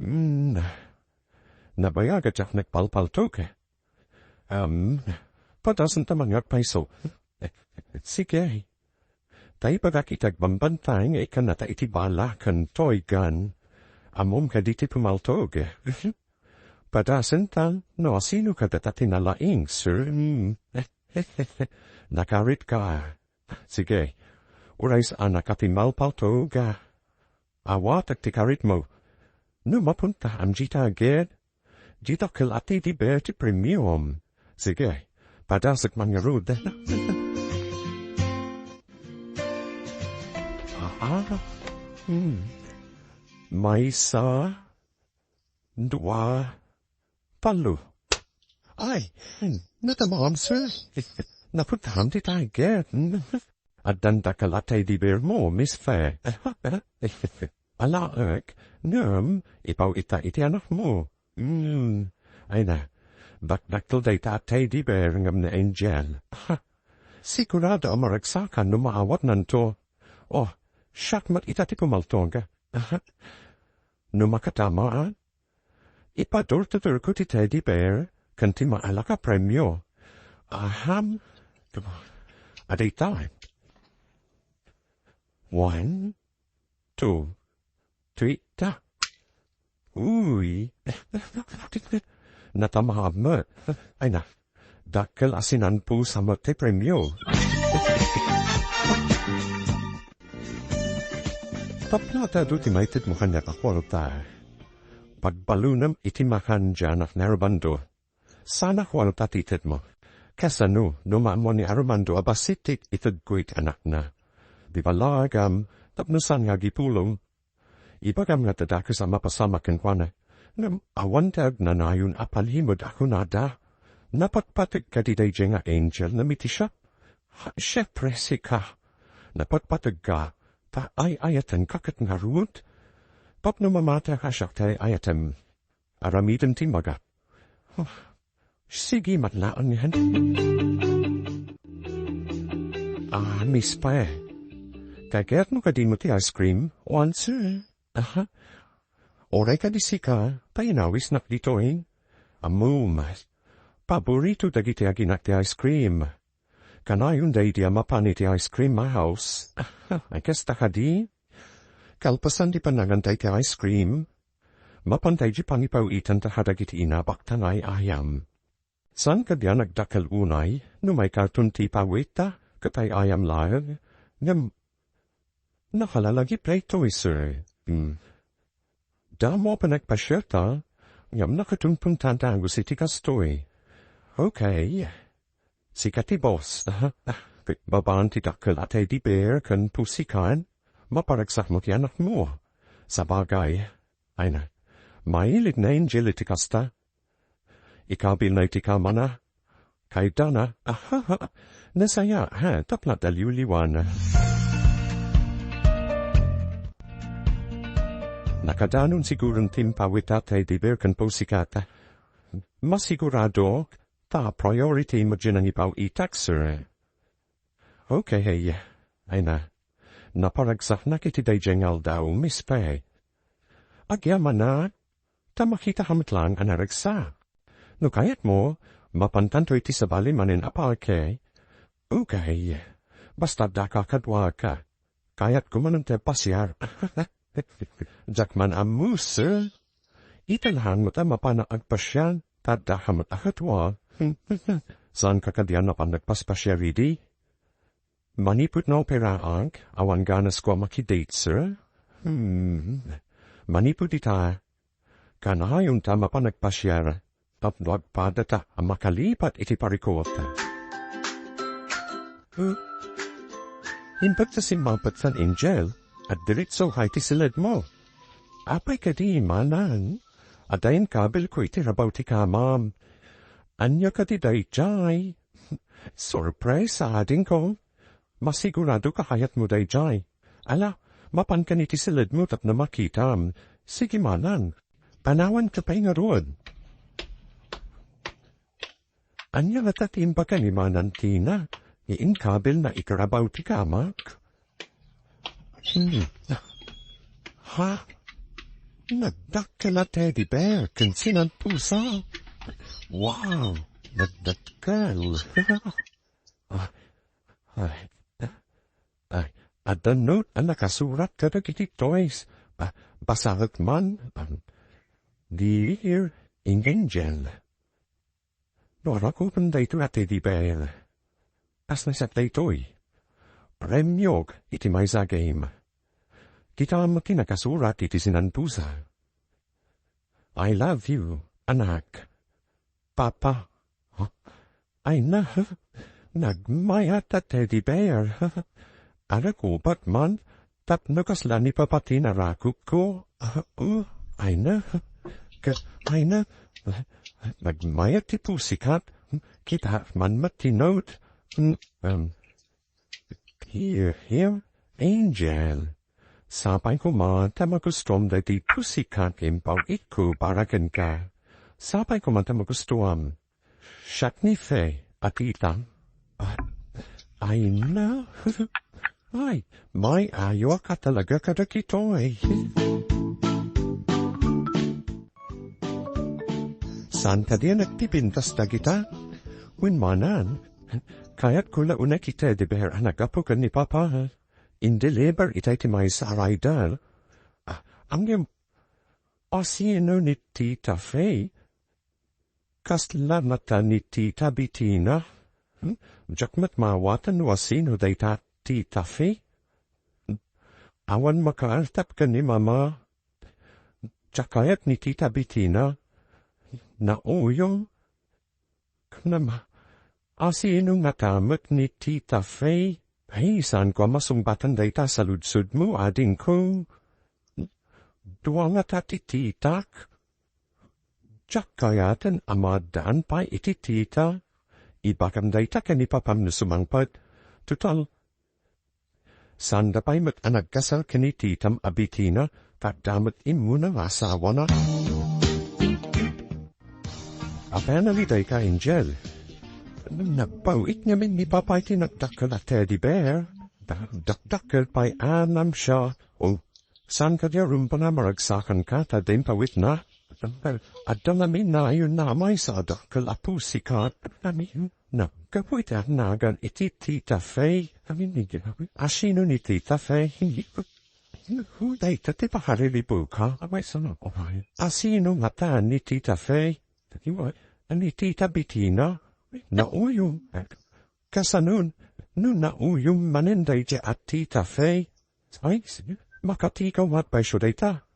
Hmm. Nabayagat diak nagpalpaltog. Am, padasen ta mangngeg payso. Sige. Ta ibagak iti agbambantay nga ikkannata iti bala ken toy gun. Ammom kadi ti pumaltog? Padasen ta, no asino kadata ti nalaing, sir? Hmm. Nakaritka. Sige. Uray saanaka ti malpaltog. Awatek ti karitmo. No mapunta, am dita agid. Dita kel a teddy bear ti premium. Sige, padasek man ngarud. Ah, hmm. Maysa, dua, tallo. Ay, natamaam, sir. Napuntaam ti target. Addan dakkel a teddy bear mo, Miss Faye. Alaek, ngem, ipaw ita iti anakmo. Mm. Ay na, dakdakkel dayta a teddy bear ngem ni Angel. Ha, sigurado a maragsakan no maawatnanto. Oh, siak met ita ti pumaltog. Aha. No makatama, ipadurtudurko ti teddy bear ken ti maalak a premio. Aham. Adayta. One, two, three, ta. Uy. Natamaam met. Ay na. Dakkel a sinanpusa met ti premio. Tapno ta adu ti maitedmo kaniak a kuarta. Pagbalunem iti makan diay anak ni Armando. Saan a kuarta ti itedmo. Kasano, no maammo ni Armando a bassit ti itedko iti anakna. Di ba lagam, tapno saan nga agipulong? Ibagam nga adda dakes a mapasamak kenkuana. Ngem awan ti agnanayon a palimed a kunada. Napatpateg kadi daydiay nga angel no miti siak? Ha, siempre, sika. Napatpategka, ta ay-ayatenka ket ngarud. Tapno mamatiak a siak ti ay-ayatem. Aramidem ti imbagak. Huh. Sige met laeng, hen. Ah, Miss Pe. Kayatmo kadi met ti ice cream? Wen, sir. Aha. Uray kadi sika, ta inawisnak ditoy. Ammom, paborito dagiti aginak ti ice cream. Kanayon daydi a mapan iti ice cream a house. Aha, ay kasta kadi? Kalpasan ti pannanganta iti ice cream, mapanta idiay pangipaw-itanta kadagiti inabakta nga ay-ayam. Saan kadi a nagdakkel unay no maikarton ti ipawitta ket ay-ayam laeng? Ngem nakalalagip daytoy, sir. Hmm. Damo a panagpasiarta, ngem nakatungpungtan ta agus iti kastoy. Okay. Sika ti boss. Babaan ti dakkel a teddy bear ken pussycat, maparagsak mo ti anakmo. Sabagay, ay na, mailid ni Angel iti kasta. Ikabilna iti kamana. Kaydana, aha, nasaya, ha, tapno adda liwliwan. Nakadanon siguron ti impawitta ti teddy bear ken pussycat. Masigurado, ta priority met diay nangipaw-itak, sir. Okay, ay na. Naparagsaknak iti daydiay nga aldaw, Miss Pe. Agyamanak, ta makitak met laeng a naragsak. No kayatmo, mapantanto iti sabali manen a parke. Okay. Basta adda kakaduaka. Kayatko manen ti agpasiar. Diak man ammo, sir. Ita laeng met a mapanak agpasiar, ta adda met a kadua. Saanka kadi a napan nagpaspasiar idi? Manipud naoperaak, awan ganasko a makidate, sir. Hmm. Manipud ita, kanayonta a mapan agpasiar, tapno agpadata a makalipat iti parikut. Huh? Imbag ta simmapatkan, Angel, agdiritsoka iti siledmo. Apay kadi, manang? Adda inkabilko iti rabaw ti kamam. Ania kadi daydiay? Sorpresa, adingko. Masiguradoka kayatmo daydiay. Ala, mapankan iti siledmo tapno makitam. Sige, manang. Panawanka pay ngarud. Ania ngata ti imbaga ni Manang Tina nga inkabilna iti rabaw ti kamak? Hmm. Ha? Nagdakkel a teddy bear ken sinanpusa. Wow! Nagdakkel. Ah, ay, ay, adda note a nakasurat kadagiti toys. Ba-, basaek man. Um, Dear Angel. No arakupen daytoy a teddy bear, kasla siak daytoy. Premiok iti maysa a game. Kitam ti nakasurat iti sinanpusa. "I love you, anak. Papa." Ay na, nagmayat a teddy bear. Arakupek man, tapno kasla ni Papa ti narakupko. Ah, oh, ay na. Ka-, ay na. Nagmayat ti pussycat. Kita man met ti note. Mm, um, Hear him, Angel. Sapay koma ta magustom daytoy pussycat nga impaw-itko para kenka. Sapay koma ta magustuam. Siak ni Fe, a tita. Ah, ay na. Ay, may-ayuak a talaga kadagitoy. Saan kadi a nagpipintas dagita? Wen manan, kayatko la unay ti teddy bear a naggapu ken ni Papa. In-deliver ita iti maysa a rider. Ah, ngem, asino ni Tita Fe? Kasla ngata ni Tita Betina? Hmm? Diak met maawaten no asino dayta Tita Fe. Awan makaartap ken ni Mama. Diak kayat ni Tita Betina. Nauyong. Kunam, asino ngata met ni Tita Faye? Ay, saanko a masungbatan dayta saludsodmo, adingko. Dua ngata ti titak. Diak kayaten a maaddaan pay iti tita. Ibagam dayta ken ni Papam no sumangpet. Total, saanda pay met a nagkasar ken ni titam a Betina, ta adda met immuna nga asawana. Apay a naliday ka, Angel? Nagpaw-it ngamin ni Papa iti nagdakkel a teddy bear. Da-, dakdakkel pay a namsia. O, saan kadi a rumbeng a maragsakanka ta dinak pawitna? Adda ngamin nayon a maysa a dakkel a pussycat. Ngamin, naggapu iti nagan iti Tita Faye. Ngamin, asino ni Tita Faye? Dayta ti pakariribuka. Asino ngata ni Tita Faye? Ni Tita Betina? Nauyong. Kasanon, no nauyong manen daydiay a Tita Faye? Ay, makatikaw nga payso dayta.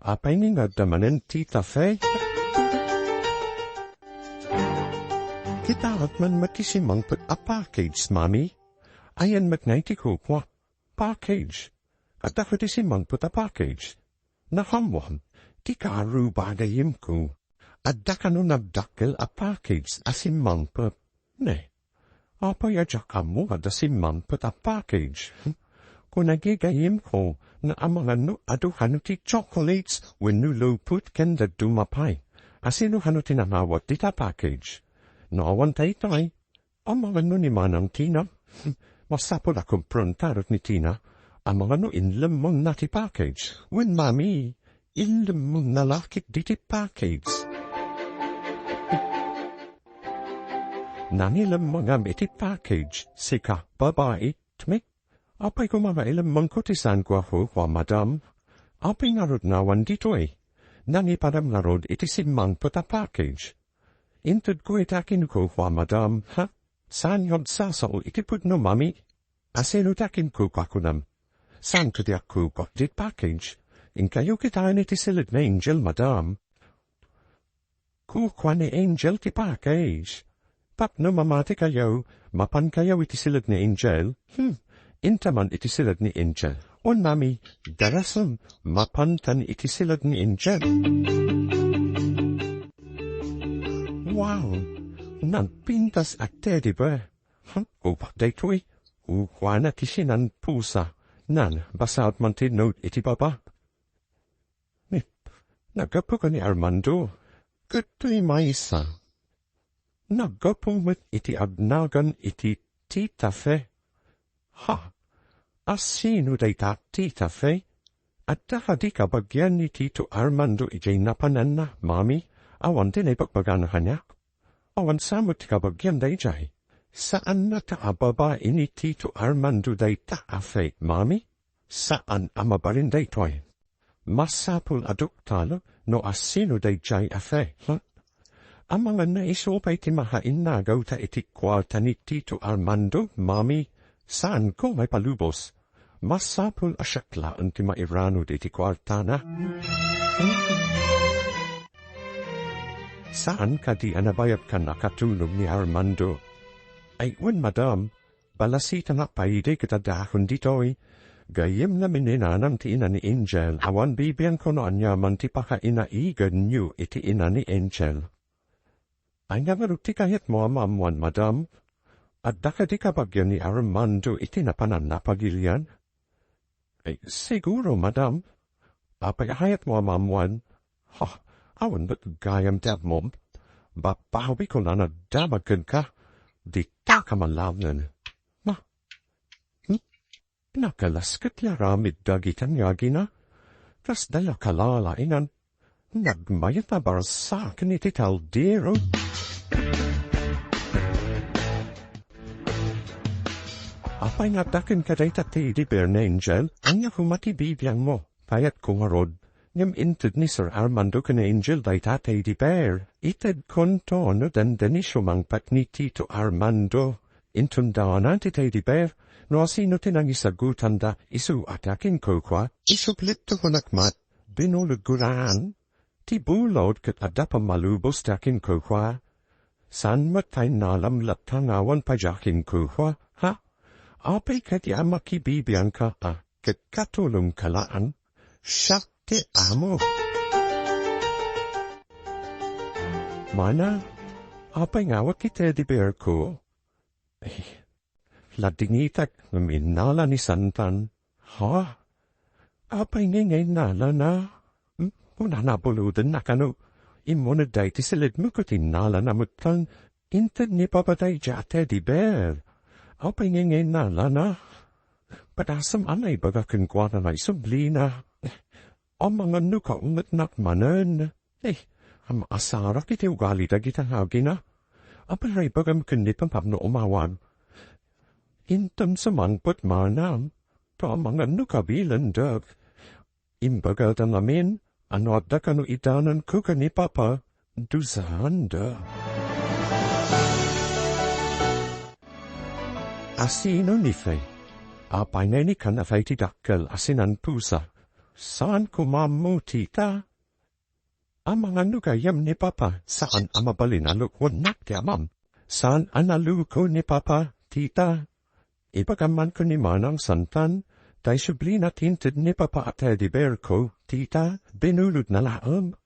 Apay nga adda manen Tita Faye? Kitaek man met ti simmangpet a package, Mami. Ayan met ngay ti kukua. Package. Adda kadi simmangpet a package? Naammoam, ti kaarruba gayemko. Adda kano nagdakkel a package a simmangpet. Ne, apay a diak ammo adda simmangpet a package? Kuna gayemko nga amangan no adu kano ti chocolates wenno lupot ken dadduma pay. Asino kano ti nangawat dita package? No awan daytoy, amangan no ni Manang Tina? Masapul a kumprontarek ni Tina. Amangan no inlemmengna ti package. Wen, Mami, inlemmengna la ketdi ti package. Nangilemmengam iti package, sika, babai, tmek. Apay koma nga ilemmengko ti saanko a kukua, Madam? Apay ngarud nga awan ditoy? Nangipadam ngarud iti simmangpet a package. Intedko iti akinkukua, Madam, ha? Saan nga agsasao iti pudno, Mami? Asino ti akinkukua, kunam? Saan kadi a kukua ti package? Inkayo kitaen iti siled ni Angel, Madam. Kukua ni Angel ti package. Tapno mamatikayo, mapankayo iti siled ni Angel. Hmm, inta man iti siled ni Angel. Wen, Mami, darasem, mapantan iti siled ni Angel. Wow! Nagpintas a teddy bear. Hmm, kupak daytoy. Kukuana ti sinan pusa. Nan, basaet man ti note iti baba. Ni, naggapu ka ni Armando. Ket toy maysa. Naggapu met iti agnagan iti Tita Fe. Ha? Asino dayta Tita Fe? Adda kadi kabagian ni Tito Armando idiay napananna, Mami? Awan ti naibagbagana kaniak. Awan sa met ti kabagian daydiay. Saannata a babai ni Tito Armando dayta a Fe, Mami? Saan a mabalin daytoy. Masapul a doktal no asino daydiay a Fe, ha? Amangan no isu pay ti makainnagawta iti kuarta ni Tito Armando, Mami. Saanko maipalubos. Masapul a siak laeng ti mairanud iti kuartana. Saan kadi a nabayag kan a katulong ni Armando? Ay, wen, Madam, balasitana pay idi ket adda akon ditoy. Gayyem namin ni nanang ti ina ni Angel, awan bibiangko no aniaman ti pakainaiganyo iti ina ni Angel. Ania ngarud ti kayatmo a maammoan, Madam? Adda kadi kabagian ni Armando iti napananna a pagilian? Ay, siguro, Madam. Apay a kayatmo a maammoan? Ha, awan met gayam ti ammom. Babawiko la a damag kenka. Dita ka man laengen. Ma, hmm? Nakalas ket ti aramid dagiti ngagina. Kasla kalalaingan. Nagmayat a barsaken iti kaldero. Apay nga adda kenka dayta teddy bear ni Angel? Ania koma ti bibiangmo? Kayatko ngarud. Ngem inted ni Sir Armando ken ni Angel dayta teddy bear. Itedkonto no dandani sumangpet ni Tito Armando. Inton daanan ti teddy bear, no asino ti nangisagutanda isu a ti akinkukua, isublit ti kunak met, binulod ko laeng. Ti bulod ket adda pammalubos ti akinkukua. Saan met ta innalam latta nga awan pay diay akinkukua, ha? Apay kadi a makibibiangka a ket katulongka laeng? Siak ti amo. Mana, apay nga awan ti teddy bear ko? Eh, ladingitek ngem innala ni Santan. Ha? Apay ngay nga innalana? Hmm? Kunana bulodenna kano, immuned daytoy siledmo ket innalana metten, inted ni Papa daydiay a teddy bear. Apay ngay nga innalana? Padasem a naibaga kenkuana nga isublina. Amangan no kaungetnak manen. Eh, am-asarak iti ugali dagiti agina. Apay nga ibagam ken ni Papa no umawag? Intem sumangpet manang, ta amangan no kabilendek. Imbagada ngamin a no adda kano idananko ken ni Papa, dusaanda. Asino ni Fe? Apay nga inikkan a Fe ti dakkel a sinanpusa? Saan koma ammo, tita. Amangan no gayyem ni Papa, saan a mabalin a lukuennak ti amam. Saan a naluko ni Papa, tita. Ibagam man ken ni Manang Santan, ta isublina ti inted ni Papa a teddy bear ko, tita, binulodna laeng.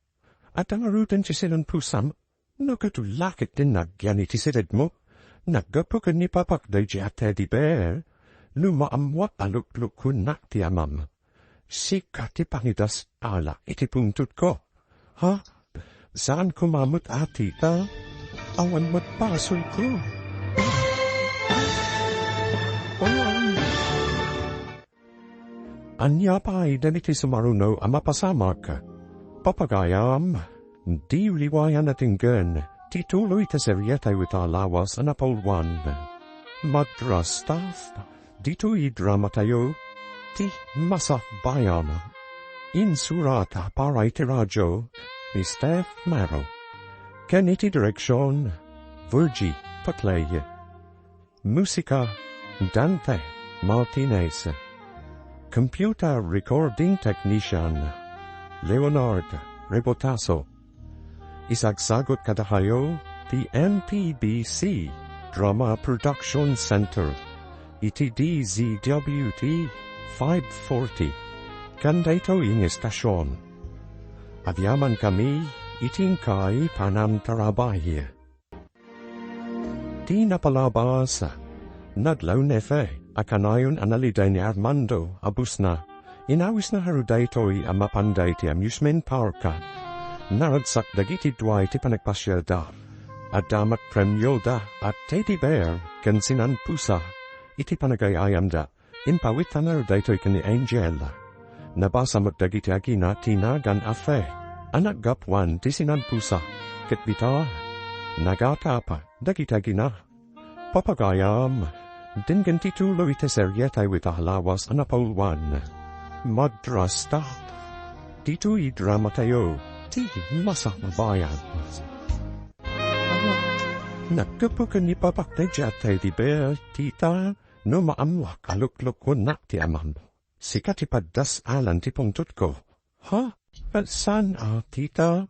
Adda ngaruden ti sinanpusam, no ket ullakit ti nagyan iti siledmo, naggapu ken ni Papak daydiay a teddy bear, no maammoak a luklukuennak ti amam. Sika ti pangidas-ala iti pungtotko. Ha? Saan koma met a, tita? Awan met basolko. Awan. Ania pay dagiti sumaruno a mapasamak? Papagayam, di liwayan a tenggen ti tuloy ti serietayo ita a lawas a napauloan. Madrasta, ditoy dramatayo, ti Masakbayan. Insurat para iti radio, ni Steph Mero. Ken iti direksion, Virgie Paclay. Musika, Dante Martinez. Computer recording technician, Leonard Rebotaso. Isagsagut kadakayo ti M P B C Drama Production Center iti D Z W T five forty. Ken daytoy nga estasion, agyamankami iti inkay panangtarabay. Ti napalabas, nadlaw ni Fe a kanayon a naliday ni Armando a busna. Inawisna ngarud daytoy a mapanda iti amusement park. Naragsak dagiti dua iti panagpasiarda. Adda met premioda a teddy bear ken sinanpusa iti panagay-ayamda. Impawitanna daytoy ken ni Angel. Nabasa met dagiti agina ti nagan a Fe a naggapuan ti sinanpusa, ket bitaa, nagatap dagiti agina. Papagayam, denggen ti tuloy ti serietayo ita a lawas a napauloan. Madrasta. Ditoy dramatayo, ti Masakbayan. Naggapu ken ni Papak daydiay a teddy bear, tita, no maammoak a luklukuennak ti amam. Sika ti paddas-alan ti pungtotko. Ha? Ket saan a, tita?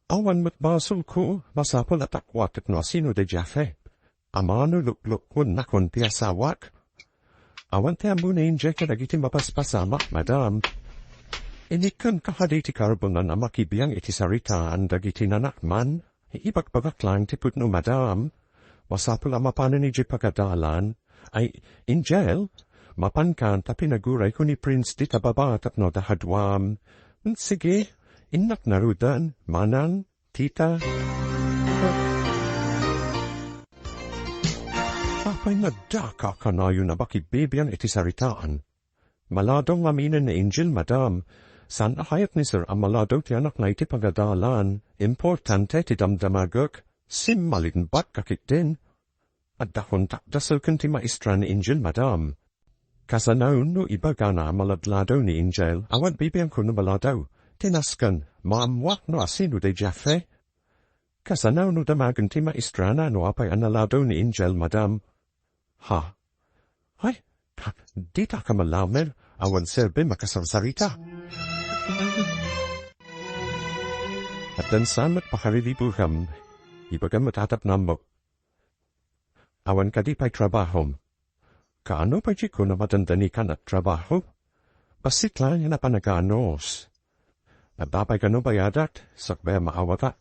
Awan met basolko, masapul a ta kuatek no asino daydiay a Fe. Amangan no luklukuennakon ti asawak. Awan ti ammo ni Angel kadagiti mapaspasamak, madam. Inikkanka kadi ti karbengan a makibiang iti saritaan dagiti nanakman? Ibagbagak laeng ti pudno, madam. Masapul a mapanen idiay pagadalan. Ay, Angel, mapankan ta pinagurayko ni Prince dita baba tapno adda kaduam. Sige, innak ngaruden, manang, tita. Apay nga addaka kanayon a makibibiang iti saritaan? Maladaw ngaminen ni Angel, madam. Saan a kayat ni Sir a maladaw ti anakna iti pagadalan. Importante ti damdamagek. Simmalinbatka ketdin. Adda kontakda ken ti maestra ni Angel, madam. Kasano no ibagana a maladladaw ni Angel? Awan bibiangko no maladaw. Ti nasken, maammoak no asino daydiay a Fe. Kasano no damagen ti maestrana no apay a naladaw ni Angel, madam? Ha? Ay, Dita ka malamer, awan serbi makasarsarita. Addan saan met pakariribuem, ibagam met a tapnammo. Awan kadi pay trabahom. Kaano pay ti kuna madandani kan a trabaho? Bassit laeng a panaganos. Adda pay kano bayadak, sakbay a maawata.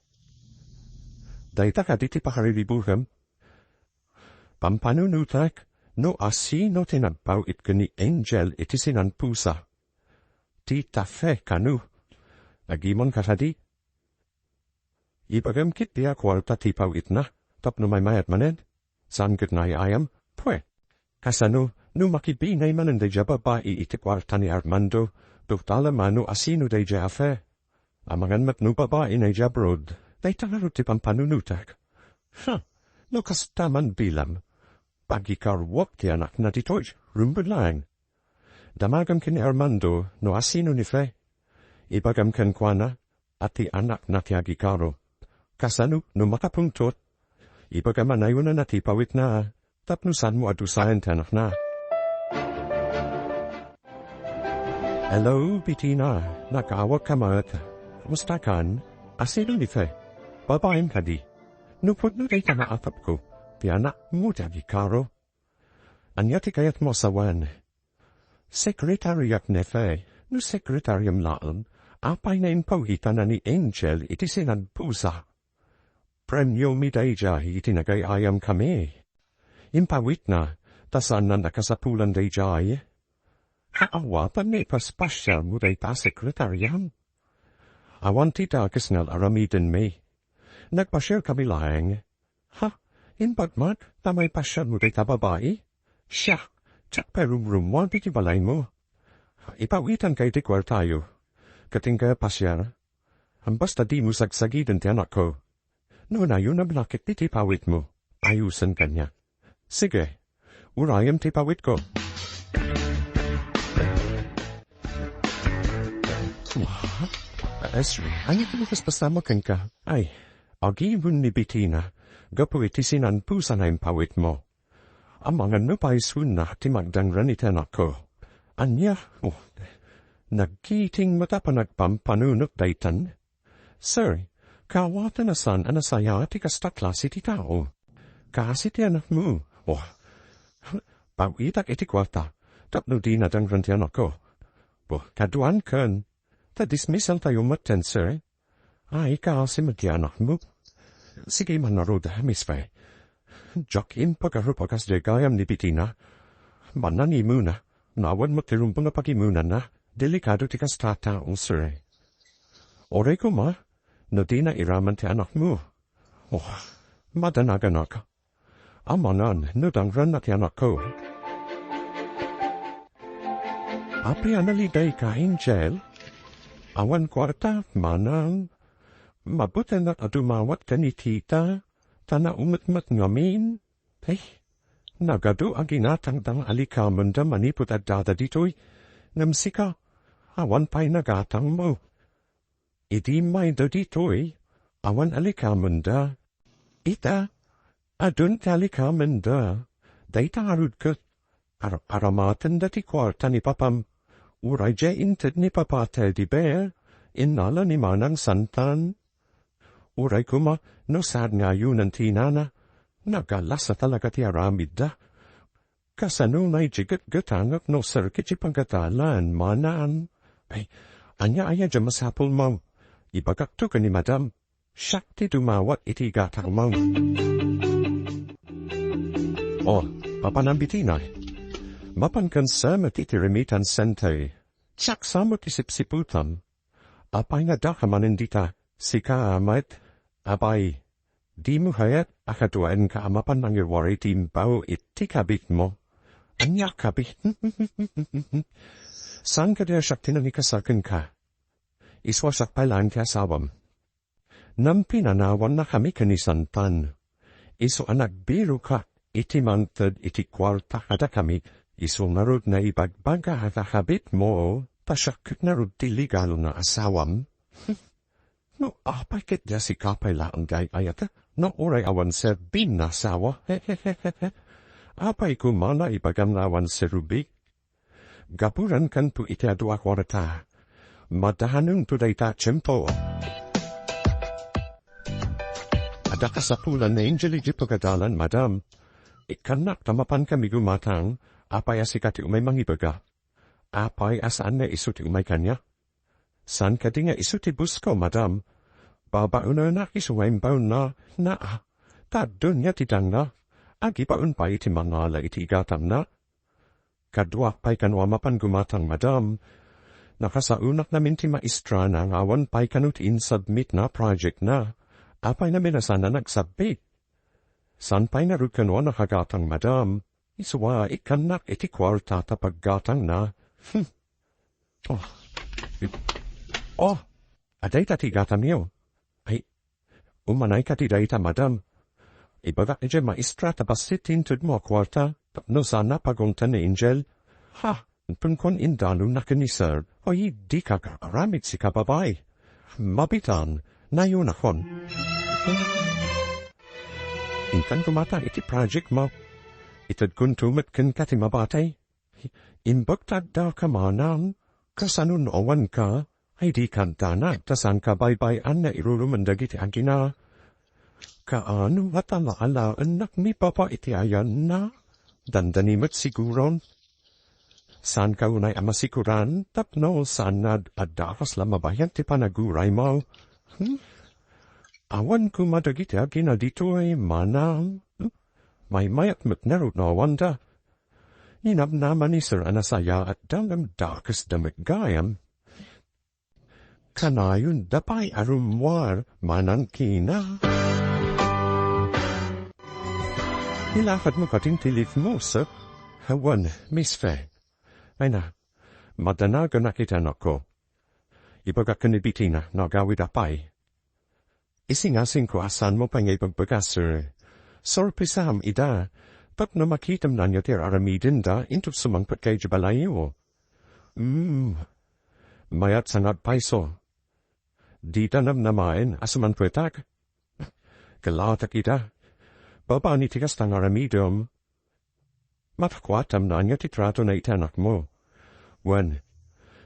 Dayta kadi ti pakariribuem? Pampanunotek no asino ti nagpaw-it ken ni Angel iti sinanpusa. Tita Fe kano. Agimon ka kadi? Ibagam ketdi a kuarta ti paw-itna, tapno maymayat manen. Saan ket naay-ayam? Pue. Kasano, no makibinay manen daydiay a babai iti kuarta ni Armando, total a mano asino daydiay a Fe? Amangan met no babai daydiay abroad, dayta ngarud ti pampanunotek. Ha, no kasta man bilam, pagikaruak ti anakna ditoy, rumbeng laeng. Damagam ken ni Armando no asino ni Fe. Ibagam kenkuana a ti anakna ti agikaro. Kasano no makapungtot? Ibagam a nayunana ti paw-itna, tapno saanmo a dusaen ti anakna. Hello, Bitina. Nakaawak ka met. Kumusta kan? Asino ni Fe? Babaim kadi? No pudno dayta nga atapko, ti anakmo ti agikaro. Ania ti kayatmo a sawen? Sekretariak ni Fe, no sekretariam laeng, apay nga impawitanna ni Angel iti sinanpusa? Premiomi daydiay iti nagay-ayam kami. Impawitna, ta saanna a kasapulan daydiay. Aawatan nga ipaspasialmo dayta a sekretariam. Awan ti dakes nga ar-aramidenmi. Nagpasiar kami laeng. Ha? Imbagmak ta maipasiarmo dayta babai? Siak, diak pay rumrummuar iti balaymo. Ipawitanka iti kuartayo. Ket inka pasiar. Basta dimo sagsagiden ti anakko. No nayunam laket ti pawitmo, ayusen kaniak. Sige, urayem ti pawitko. Esri, ania ti makaspasamo kenka? Ay, agimon ni Bitina, gapu iti sinanpusan a impawitmo. Amangan no paisunna ti magdangran iti anakko. Ania? Oh, naggiting met a panagpampanunot daytan? Sir, kaawatan a saan a nasayaat ti kasta klase ti tao. Kaasi ti anakmo. Oh, pawitak iti kuarta, tapno dina dangran ti anakko. Oh, kaduan ken, ta dismissaltayo metten, sir. Ay, kaasi met ti anakmo. Sige, manarud, Miss Fe. Diak impagarup a kas dayta gayam ni Bitina. Mananimuna, awan met ti rumbeng a pagimunanna. Delikado ti kasta a tao, sir. Uray koma, no dina iraman ti anakmo. Oh, madanaganak. Amangan no dangranna ti anakko. Apay a nalidayka, Angel? Awan kuarta, manang. Mabutenak a dumawat ken ni tita, ta naumetmet ngamin. Ay, nagadu a ginatangda nga alikamenda manipud addada ditoy. Ngem sika, awan pay nagatangmo. Idi mayda ditoy, awan alikamenda. Ita, adun ti alikamenda. Dayta ngarud ket ar-, aramatenda ti kuarta ni papam. Uray diay inted ni papa Teddy Bear, innala ni Manang Santan. Uray koma no saan nga ayunan ti inana, nagalasa talaga ti aramidda. Kasano ngay ti getgetangek no serket ti pagadalan, manang? Ay, ania aya ti masapulmo? Ibagakto ken ni Madam. Siak ti dumawat iti gatangmo. Oh, papanam Bitina. Mapan ken sa met iti remittance center. Siak sa met ti sipsiputam. Apay nga daka manen dita? Sika met, apay, dimo kayat a kaduaenka a mapan nangiwari ti imbaw iti kabitmo? Ania kabit? Saan kadi a siak ti nangikasar kenka? Isu a siak pay laeng ti asawam. Nampinanawannakami ken ni Santan. Isu a nagbiroka iti mangted iti kuarta kadakami, isu ngarud nga ibagbaga a kakabitmo, ta siak ngarud ti legal nga asawam. No apay ket dia sika pay laeng ti ay-ayat, no uray awan serbin nga asawa. Apay koma nga ibagam nga awan serbik? Gapuran kanto iti adu a kuarta. Madahanenko dayta a tiempo. Adda kasapulan ni Angel iti pagadalan, madam. Ikkannak ta mapankami gumatang, apay a sika ti umay mangibaga? Apay a saan nga isu ti umay kaniak? Saan kadi nga isu ti boss ko, madam? Babaenak isu nga imbaonna, naa. Ta adda ania ti dangna? Agibaon pay iti mangala iti igatamna. Kaduak pay kano a mapan gumatang, madam. Nakasaonak namin ti maestrana nga awan pay kano ti insubmitna a projectna. Apay namin a saan a nagsubmit? Saan pay ngarud kano a nakagatang, madam? Isu a ikkannak iti kuarta ta paggatangna. Hmm. Oh. Oh, adda ita ti igatamyo. Ay, umanay ka ti dayta, madam. Ibagak idiay maestra ta bassit ti intedmo a kuarta tapno saan a paguntan ni Angel. Ha, inton kuan, indalonna ken ni sir. Ay, dika aramid, sika babai. Mabitan, nayonakon. Intan gumatang iti projectmo. Itedkonto met kenka ti mabati. Imbag ta addaka, manang, kasano no awanka? Ay, dika addanak, ta saanka baybay-an nga irurumen dagiti agina. Kaano nga ta alaennak ni Papa iti ayanna? Dandani met siguron. Saanka unay a masikuran tapno saan nga ad-, adda kasla mabayag ti panaguraymo. Hmm? Awan koma dagiti agina ditoy, manang. Hmm? Maymayat met ngarud no awanda. Ninamnama ni Sir a nasayaatda ngem dakesda met gayam. Kanayonda pay a rummuar, manang Kina. Ilakadmo katin ti leave mo, sir? Wen, Miss Fe. Ay na, madanagan a kita, anakko. Ibagak ken ni Bettina no agawida pay. Isingasingko a saanmo pay nga ibagbaga, sir. Sorpresam ida, tapno makitam nanyo ti ar-aramidenda inton sumangpetka idiay balayyo. Hmm. Mayat sa nga agpayso. Dida namnamaen a sumangpetak. Kalatak ida. Babaen iti kasta nga aramidem. Mapakuatam nanyo ti tratona iti anakmo. Wen,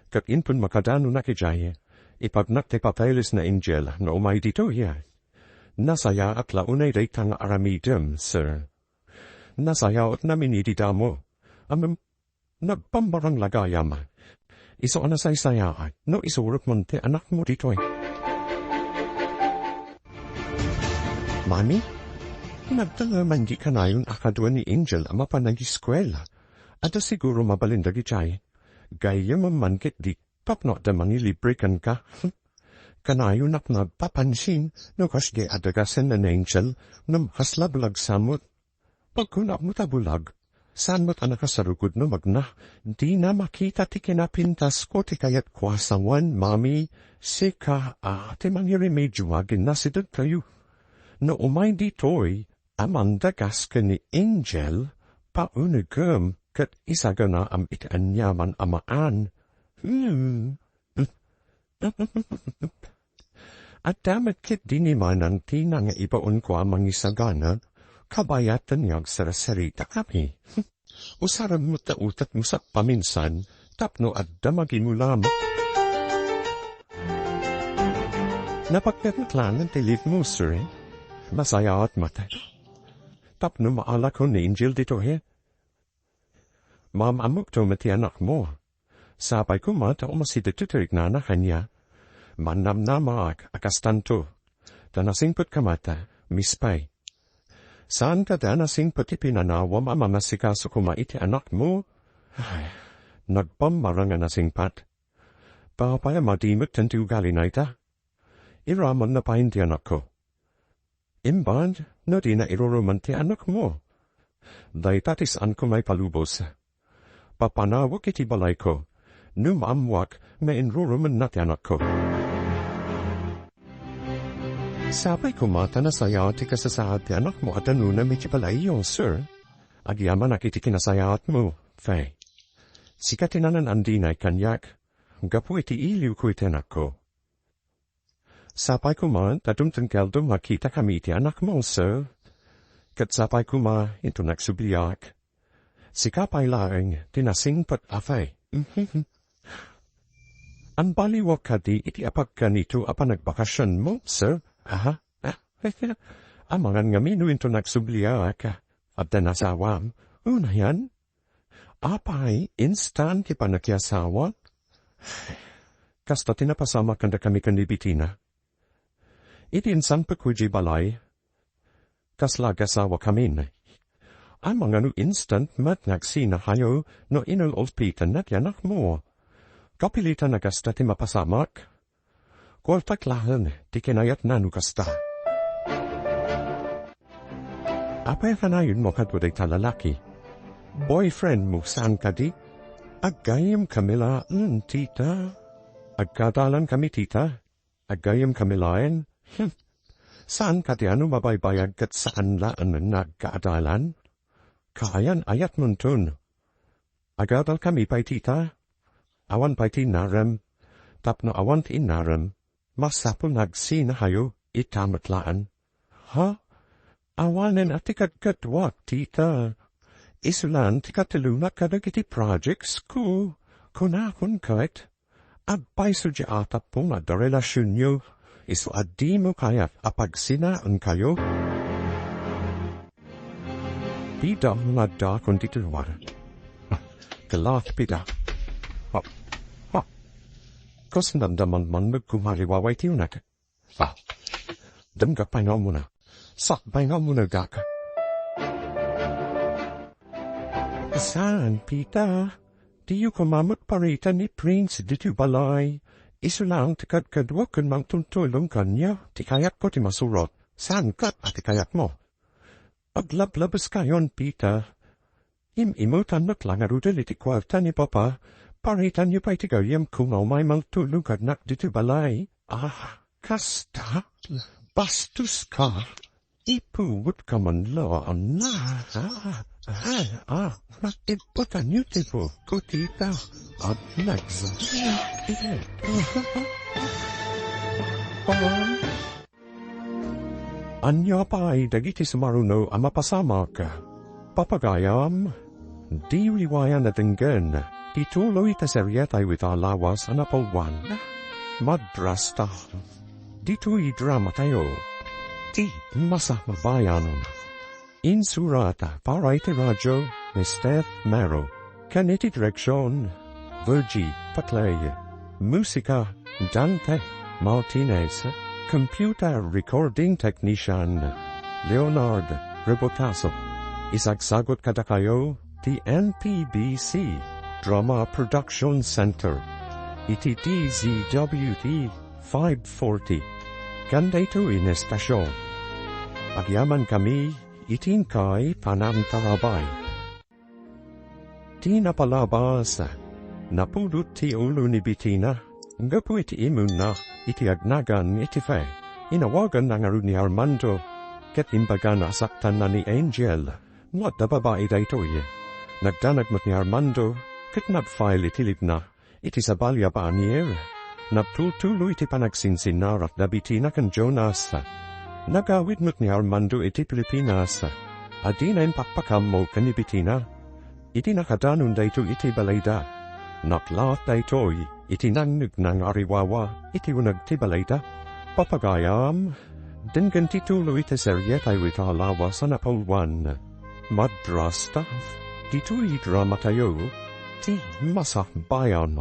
ket inton makadanonak idiay, ipagnak ti papeles ni Angel no umay ditoy. Nasayaat la unay dayta nga aramidem, sir. Nasayaat namin idi damo. Amem, nagpammarang la gayam. Isu a nasaysayaat no isurok man ti anakmo ditoy. Mami, nagtalna man di kanayon a kadua ni Angel a mapan ageskuela. Adda siguro mabalin dagiti ay. Gayyemem man ketdi tapno adda mangilibre kenka. Kanayonak nagpapansin no kasdi adda gasen ni Angel ngem kasla bulag sa met. Pagkunam met a bulag, saan met a nakasarukod no magna. Dina makita ti kinapintasko ti kayatko a sawen, Mami. Sika a ti mangiremedio a ginnasidegkayo. No umay ditoy, amandagas ken ni Angel, paunegem ket isaganaam iti aniaman a maan. Hmm. Adda met ketdi ni Manang Tina nga ibaonko a mangisagana, kabayatan nga agsarsarita kami. Usarem met ta utekmo sa paminsan tapno adda magimulam. Napakpet met laeng ti leave mo, sir. Masayaat met. Tapno maalakon ni Angel ditoy. Maam-ammokto met ti anakmo. Sapay koma ta umasidegto ti riknana kaniak. Mannamnamaak a kastanto. Ta nasingpetka met, Miss Pay. Saan kadi a nasingpet ti pinanawam a mangasikaso koma iti anakmo? Ay, nagpammarang a nasingpet. Apay a madi met ti ugalina ita? Iramonna pay ti anakko. Imbag no dina irurumen ti anakmo. Dayta ti saanko maipalubos. Papanawek iti balayko, no maammoak nga inrurumenna ti anakko. Sapay koma ta nasayaat ti kasasaad ti anakmo a danonam iti balayyo, sir. Agyamanak iti kinasayaatmo, Faye. Sika ti nanan-andinay kaniak, gapu iti iliwko iti anakko. Sapay koma ta dumtengkeldom a kitakami iti anakmo, sir. Ket sapay koma inton agsubliak. Sika pay laeng ti nasingpet a Faye. An baliwak kadi iti apagkanito a panagbakasionmo, sir? Aha. Ah, amangan ngamin no inton agsubliak. Adda asawam. Unayan? Apay, instant ti panakiasawak? Kasta ti napasamak kadakami ken ni Bettina. Idi insanpek idiay balay, kasla agasawakamin. Amangan no instant met nga agsinahayo no inul-ulpitan ti anakmo. Kapilitan a kasta ti mapasamak. Kuartak laeng ti kinayatna no kasta. Apay a kanayonmo kadua dayta lalaki? Boyfriendmo saan kadi? Aggayemkami laeng, tita. Agkadalankami, tita. Aggayemkami laeng? Hm. Saan kadi a no mabaybayag ket saan laeng nga agkaadalan? Kaayan-ayatmonton. Agadalkami pay, tita? Awan pay ti innarem. Tapno awan ti innarem, masapul nga agsinahayo ita met laeng. Ha? Awanen a ti kadkaduak, tita. Isu laeng ti katellonak kadagiti projectsko. Kunakon ket, agpayso diay atappo nga adda relasionyo, isu a dimo kayat a pagsinaenkayo. Pida nga addaakon ditoy lugar. Kelaek, pida. Ha? Ha? Kas nanda man man nagkumariwaway ti unak. Ah, demgak pay nga umuna. Sakbay nga umuna, gak. Saan, pita? Diyo koma met paritan ni Prince ditoy balay. Isu laeng ti kadkaduak ken mangtultulong kaniak. Ti kayatko ti masurot. Saan ket a ti kayatmo? Aglablabeskayon, pita. Im-imutannak la ngaruden iti kuarta ni Papa. Paritanyo pay ti gayyemko nga umay mangtulong kaniak ditoy balay. Ah, kasta? Bastoska? Ipugotka man la, anna. Ah, ah, ah. Iputanyo ti buokko, tita. At nagsasayak. Ania pay dagiti sumaruno a mapasamak? Papagayam, di liwayan a denggen ti tuloy ta serietayo ita a lawas a napalwan. Madrasta. Ditoy dramatayo, ti Masamabayan. Insurat para iti radio ni Steph Mero. Ken iti direksion, Virgie Paclay. Musika, Dante Martinez. Computer recording technician, Leonard Rebotazo. Isagsagut kadakayo ti N P B C Drama Production Center iti D Z W T five forty. Ken daytoy nga estasion, agyamankami iti inkay panangtarabay. Ti napalabas, napudot ti ulo ni Bettina, gapu iti immunna iti agnagan iti fe. Inawaganna ngarud ni Armando, ket imbagana a saktanna ni Angel, no adda babai daytoy. Nagdanag met ni Armando, ket nag-file iti leave-na. Iti sabali a paanier, nagtultuloy ti panagsinsinnarak da Bettina ken Jonas. Nagawid met ni Armando iti Pilipinas. Adina impakpakaammo ken ni Bettina. Iti nakadanon daytoy iti balayda, naplaat daytoy iti nangnegna nga ariwawa iti uneg ti balayda. Papagayam, denggen ti tuloy ti serietayo ita a lawas a napalwan. Madrasta, ditoy dramatayo, ti Masakbayan.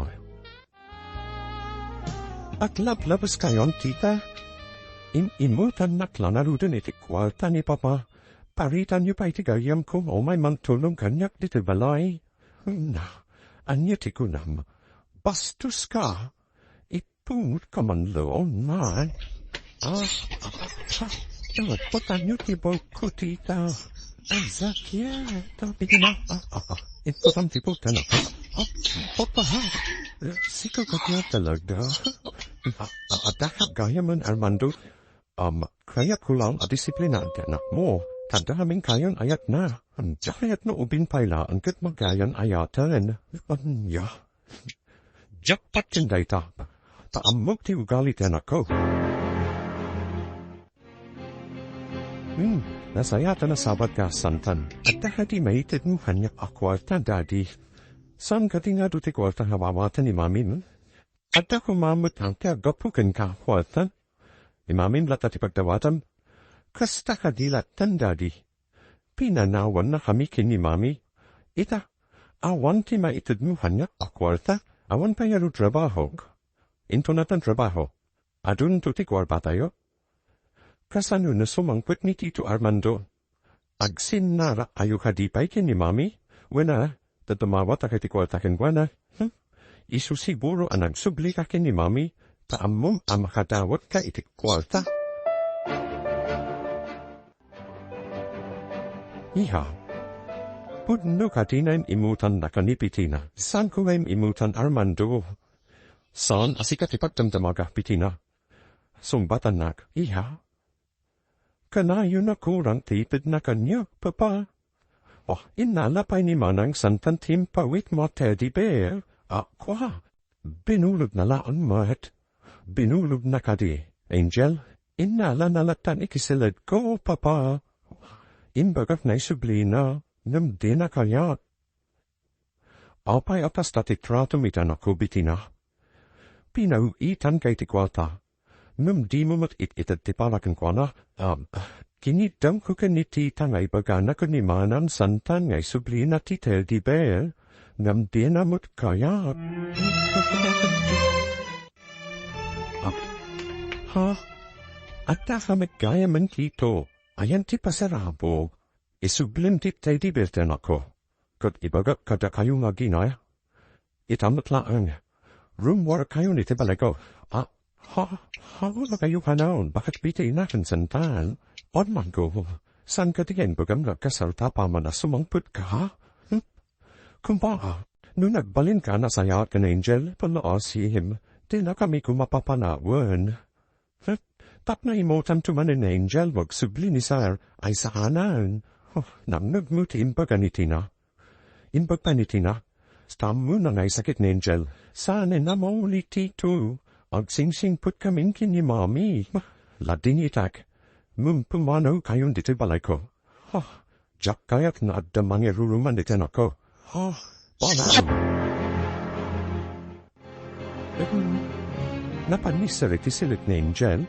Aglablabeskayon, tita? Im-imutannak la ngaruden iti kuarta ni Papa. Paritanyo pay ti gayyemko nga umay mangtulong kaniak ditoy balay. Na, ania ti kunam? Bastoska? Ipungotka man laeng, nay. Ah, ah, ah, ah, iputanyo ti buokko, tita. Ay, Zakia, tapigina. Ah, ah, ah. Iputam ti buokta na. Ah, Papa, ha? Sika ka talaga. Ah, ah, adda ka gayamen, Armando. Um, kayatko lang a disiplinaan ti anakmo. Ta adda amin kayon-ayatna. Ania kayatno ubing pay laeng ket magayon-ayaten? Ania? Diak patien dayta. Ta ammok ti ugali ti anakko. Hmm, nasayaat a nasabat ka, Santan. Adda kadi maitedmo kaniak a kuarta, Daddy? Saan kadi nga adu ti kuarta nga awaten ni Mamim? Adda koma met ti aggapu kenka a kuarta? Ni Mamim latta ti pagdawatem. Kasta kadi latta, Daddy. Pinanawannakami ken ni Mami. Ita, awan ti maitedmo kaniak a kuarta. Awan pay ngarud trabahok. Intonaten trabaho. Adunto ti kuartatayo. Kasano no sumangpet ni Tito Armando? Agsinnaraayo kadi pay ken ni Mami? Wen a, dadumawata kay ti kuarta kenkuana. Hmm? Isu siguro a nagsublika ken ni Mami, ta ammom a makadawatka iti kuarta. Iha, pudno kadi nga im-imutannak ni Pitina? Saanko nga im-imutan, Armando? Saan a sika ti pagdamdamaga, Pitina. Sungbatannak, iha. Kanayon a kurang ti itedna kaniak, Papa. Oh, innala pay ni Manang Santan ti impawitmo a teddy bear. A, kua, binulogna laeng met. Binulogna kadi, Angel. Innalana latta iti siledko, Papa. Imbagak nga isublina, ngem dina kayat. Apay a kasta ti tratom iti anakko, Pitina? Pinaw-itanka iti kuarta. Ngem dimo met it-ited ti para kenkuana. Um, kinidawko ken ni Tita nga ibagana ken ni Manang Santan nga isublina ti teddy bear, ngem dina met kayat. Ah, ha? Adda ka met gayamen, Tito. Ayan ti pasarabok. Isublim ti teddy bear ti anakko. Ket ibagak kadakayo nga agina. Ita met laeng. Rummuarkayon iti balayko. Ah, ha? Hawagayo kanayon, baket Pitina ken Santan? Armando, saan kadi nga imbagam nga agkasalta apaman a sumangpetka? Hmm? Kumbaba, no nagbalinka a nasayaat ken Angel, palaasihim, dinakami koma papanawen. Tapno imutanto manen ni Angel, agsubli ni Sir, ay saanen. Oh, nangngegmo ti imbaga ni Tina. Imbag pay ni Tina, "Stammo nga naisakit ni Angel. Saanen a mauli, Tito. Agsingsingpet kamin ken ni Mami." Ladingitak, "Ngem pumanawkayon ditoy balayko." Oh, diak kayat nga adda mangiruruman iti anakko. Oh, panaw! Em, napanniser iti silet ni Angel.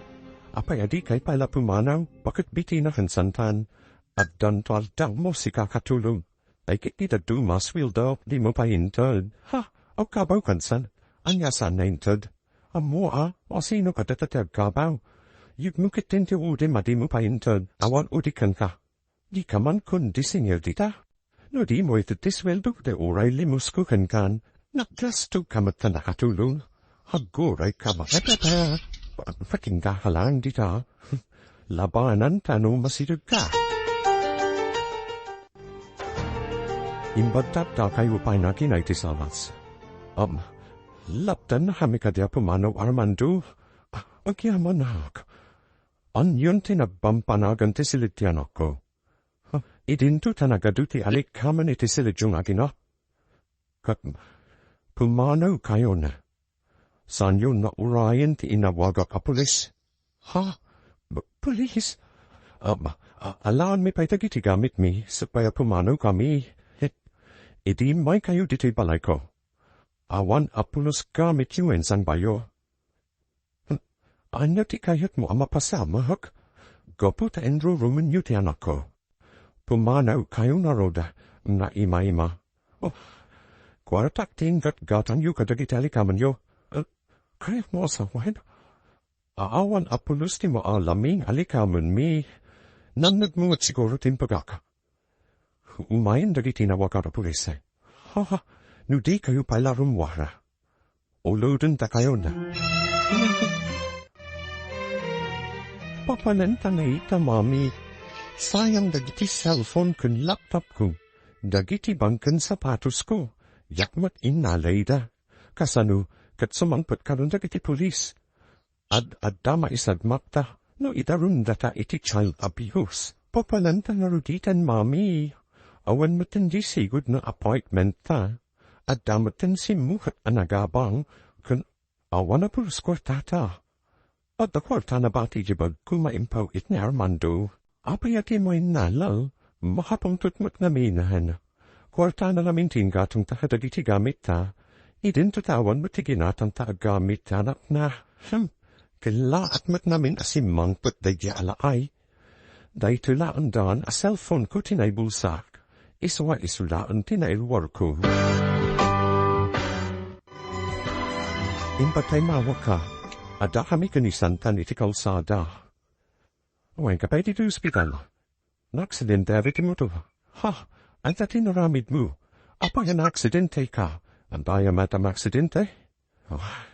Apay a dikay pay la pumanaw? Baket Pitina ken Santan, addanto aldaw mo sika katulong. Ay, ket ita Dumas Wildo, dimo pay inted. Ha? Aw, kabaw kansan. Ania saan nga inted? Ammo a, o sino kadata ti agkabaw? Yegmo ket ti udim a dimo pay inted. Awan udi kenka. Dika man kondisingir dita. No dimo ited ti sueldo, ti uray limusko kenkan, naggastoka met ta nakatulong. Agurayka, mapepepe. Pakingga ka lang dita. Labanan ta no masidegka. Imbagtatta kayo pay na kinay ti salas. Am, laptan na kami kadi a pumanaw, Armando. Agyamanak. Anian ti nagpampanagan ti silet ti anakko? Ha, idinto ta nagadu ti alikamen iti siletyo nga agina. Ket pumanawkayon. Saanyo nga urayen ti inawagak a pulis? Ha? B-, pulis? Ah, ba-, a-, alaanmi pay dagiti gamitmi, sakbay a pumanawkami. Hit, idi immaykayo ditoy balayko. Awan a pulos gamityo ken sangbayo. Ania ti kayatmo a mapasamak? Gapu ta inrurumenyo ti anakko. Pumanawkayo ngarud nga imayma. Oh, kuartak ti inggatgatangyo kadagiti alikamenyo. Eh, kayatmo a sawen? Awan a pulos ti maalamin alikamenmi. Nannegmo met siguro ti imbagak. Umayen dagiti nawagak a pulis. Ha, ha, no dikayo pay la rummuar. Ulodendakayon. Papananta nga ita, Mami. Sayang dagiti cellphone ken laptop ko. Dagiti bag ken sapatosko. Diak met innalayda. Kasano ket sumangpet kadagiti pulis? Ad-adda maisagmakta no idarumdata iti child abuse. Papananta ngarud ita, Mami. Awan metten di sigud nga appointment ta. Adda metten simmuket a nagabang ken awan a pulos kuartata. Adda kuarta nabati di bagko maimpaw-it ni Armando. Apay a ti mainnalal? Makapungtot met ngamin. Kuartana ngamin ti inggatongta kadagiti gamitta. Idinto ti awan met ti ginatangta a gamit ti anakna. Hm, kellaat met ngamin a simmangpet daydi a laay. Daytoy laendan a cellphone-ko ti naibulsak. Isu a isu laeng ti nailwarko. Imbag ta immawakka, addakami ken ni Santan iti kalsada. Awanka pay ditoy ospital. Naaksidente ti motor. Ha? Ania ti inaramidmo? Apay a naaksidenteka? Ania met a maaksidente? Ah.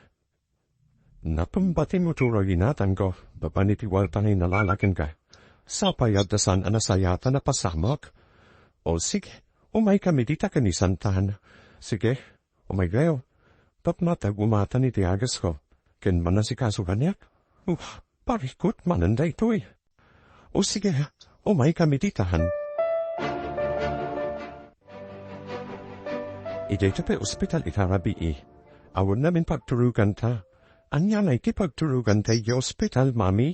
Natumba ti motor a ginatangko. Babaen iti kuarta nga inalala kenka. Sapay adda saan a nasayaat a napasamak. O sige, umaykami dita ken ni Santan. Sige, umaykayo. Tapno ta gumatan iti agasko. Ken manasikaso kaniak. Uh, parikut manen daytoy. O sige, umaykami dita. Idiay ti ospital ita rabii. Awan ngamin pagturoganta. Ania ngay ti pagturoganta idiay ospital, Mami?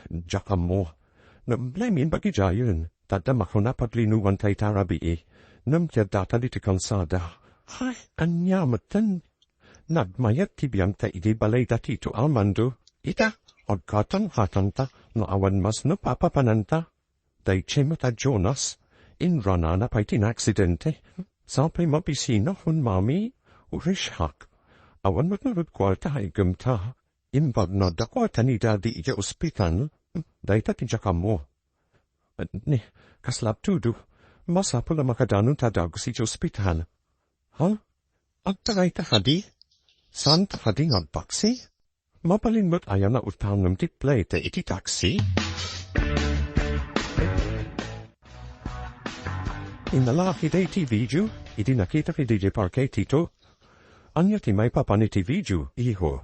Diak ammo. Ngem imbag idiayen, ta adda makuna paglinowanta ita rabii. Ngem ti addata ditoy kalsada. Ay, ania metten? Nagmayat ti biangta idi balay da Tito Armando. Ita, agkatangkatangta no awan mas napapapananta. Daydiay met a Jonas, inranana pay ti naaksidente. Sapay mabisinakon, Mami, uray siak. Awan met ngarud kuarta a iggemta. Imbag no adda kuarta ni Daddy idiay ospital, dayta ti diak ammo. Ni, kasla aptodo, masapul a makadanonta dagus idiay ospital. Ha? Agtagayta kadi? Saanta kadi nga agtaksi? Mabalin met aya nga utangem ti plete iti taksi? Inalaki daydi video, idi nakitak idiay parke, Tito. Ania ti maipapan iti video, iho?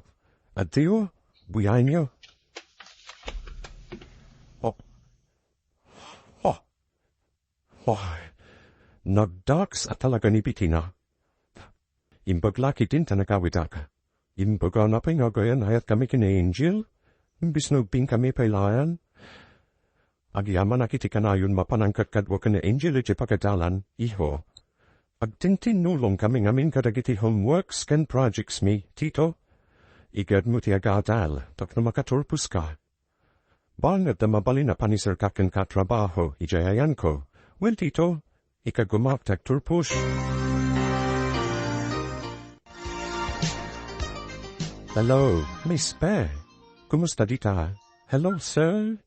Addio, buyaenyo. Oh. Oh. Ay, nagdaks a talaga ni Bitina. Imbag la ketdin ta nagawidak. Imbagana pay nga agayanayatkami ken ni Angel. Imbes no agbiinkami pay laeng. Agyamanak iti kanayon mapan a nangkadkadua ken ni Angel idiay pagadalan, iho. Agtintinnulongkami ngamin kadagiti homeworks ken projectsmi, Tito. Igedmo ti agadal, tapno makaturposka. Bangod ta mabalin a paniserka kenka a trabaho idiay ayanko. Well, Tito, ikagumak ti agturpos. Hello, Miss Pe. Kumusta dita? Hello, sir.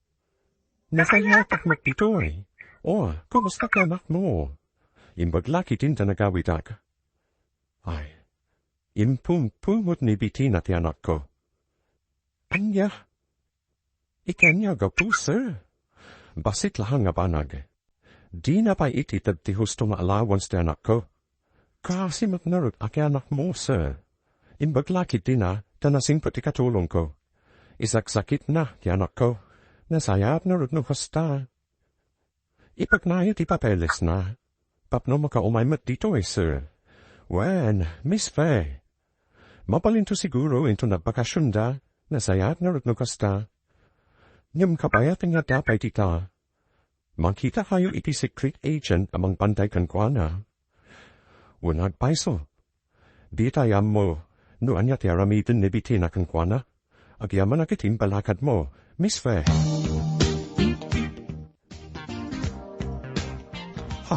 Nasayatak met ditoy. Oh, kumusta ti anakmo? Imbag la ketdin ta nagawidak. Ay, impumpumot ni Bitina ti anakko. Ania? Iti ania a gapu, sir? Bassit laeng a banag. Dina pay iti ited ti husto nga allowance ti anakko. Kaasi met ngarud a ti anakmo, sir. Imbag la ketdin a ta nasingpet ti katulongko. Isaksakitna ti anakko. Nasayaat ngarud no kasta. Ipeknayo ti papelesna tapno makaumay met ditoy, sir. Wen, Miss Fe, mabalinto siguro inton nagbakasionda, nasayaat ngarud no kasta. Ngem kabayat nga adda pay dita. Makitakayo iti secret agent a mangbantay kenkuana. Wen, agpayso. Dita ammo no ania ti aramiden ni Bitina kenkuana. Agyamanak iti imbalakadmo, Miss Fe. Ha,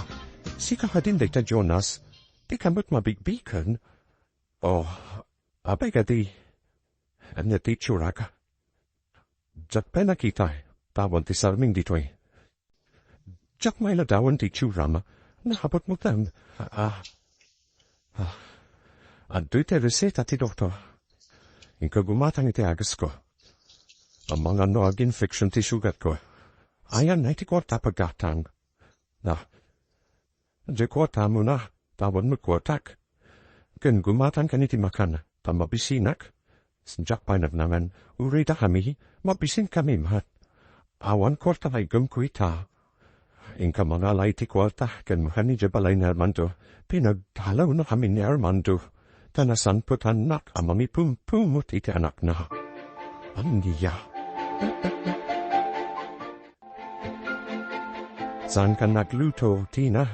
sika kadin dayta, Jonas? Dika met mabigbigen? Oh, apay kadi? Ania ti itsurak? Diak pay nakita, ta awan ti sarming ditoy. Diak mailadawan ti itsuram. Naabot mo ten. Ah, ah. Ah. Adtoy ti reseta ti doktor. Inka gumatang iti agasko. Amangan no ag-infection ti sugatko. Ayan na iti kuarta paggatang. Na, diay kuartamo na, ta awan met kuartak. Ken gumatangkan iti makan, ta mabisinak. Sadiak pay nagnangan, uray dakami, mabisinkami met. Awan kuarta nga iggemko ita. Inka mangala iti kuarta ken makan idiay balay ni Armando. Pinagdalawna kami ni Armando, ta nasanpetannak a mangipumpumot iti anakna. Ania? Saankan nagluto, Tina.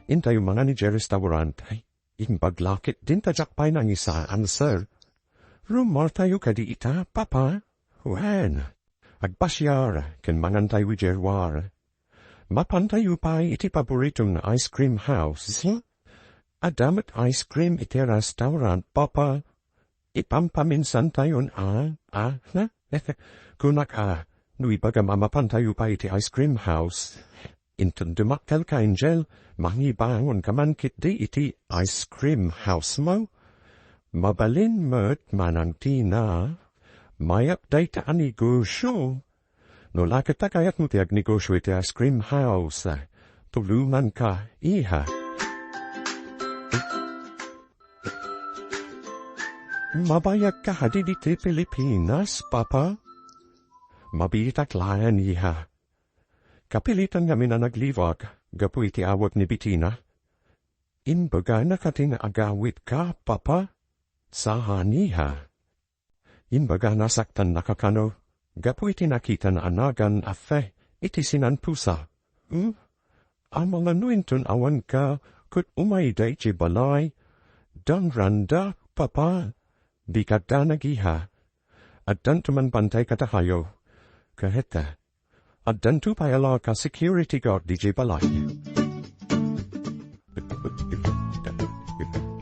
Intayo mangan idiay restaurant. Imbag la ketdin ta diak pay nangisaan, sir. Rumartayo kadi ita, Papa? Wen, agpasiar ken mangantayo idiay ruar. Mapantayo pay iti paboriton ice cream house. Adda met ice cream iti restaurant, Papa. Ipampaminsantayon a, a, na? Kunak a, no ibagam a mapantayo pay iti ice cream house. Inton dumakkel ka, Angel, mangibangonka man ketdi iti ice cream house mo. Mabalin met manang Tina, mayat dayta a negosyo. No la ket ta kayatmo ti agnegosyo iti ice cream house, tulonganka, iha. Mabayagka kadi ditoy Pilipinas, Papa? Mabiitak laeng, iha. Kapilitan ngamin a nagliwak gapu iti awat ni Betina. Imbagana kadi nga agawitka, Papa? Saan, iha. Imbagana saktannaka kano, gapu iti nakitana a nagan a fe iti sinanpusa. Hmm? Amangan no inton awanka ket umayda iti balay, dangranda, Papa, bikatda nagiha. Addanto man bantay kadakayo. Ket, addanto pay a laka security guard idiay balay.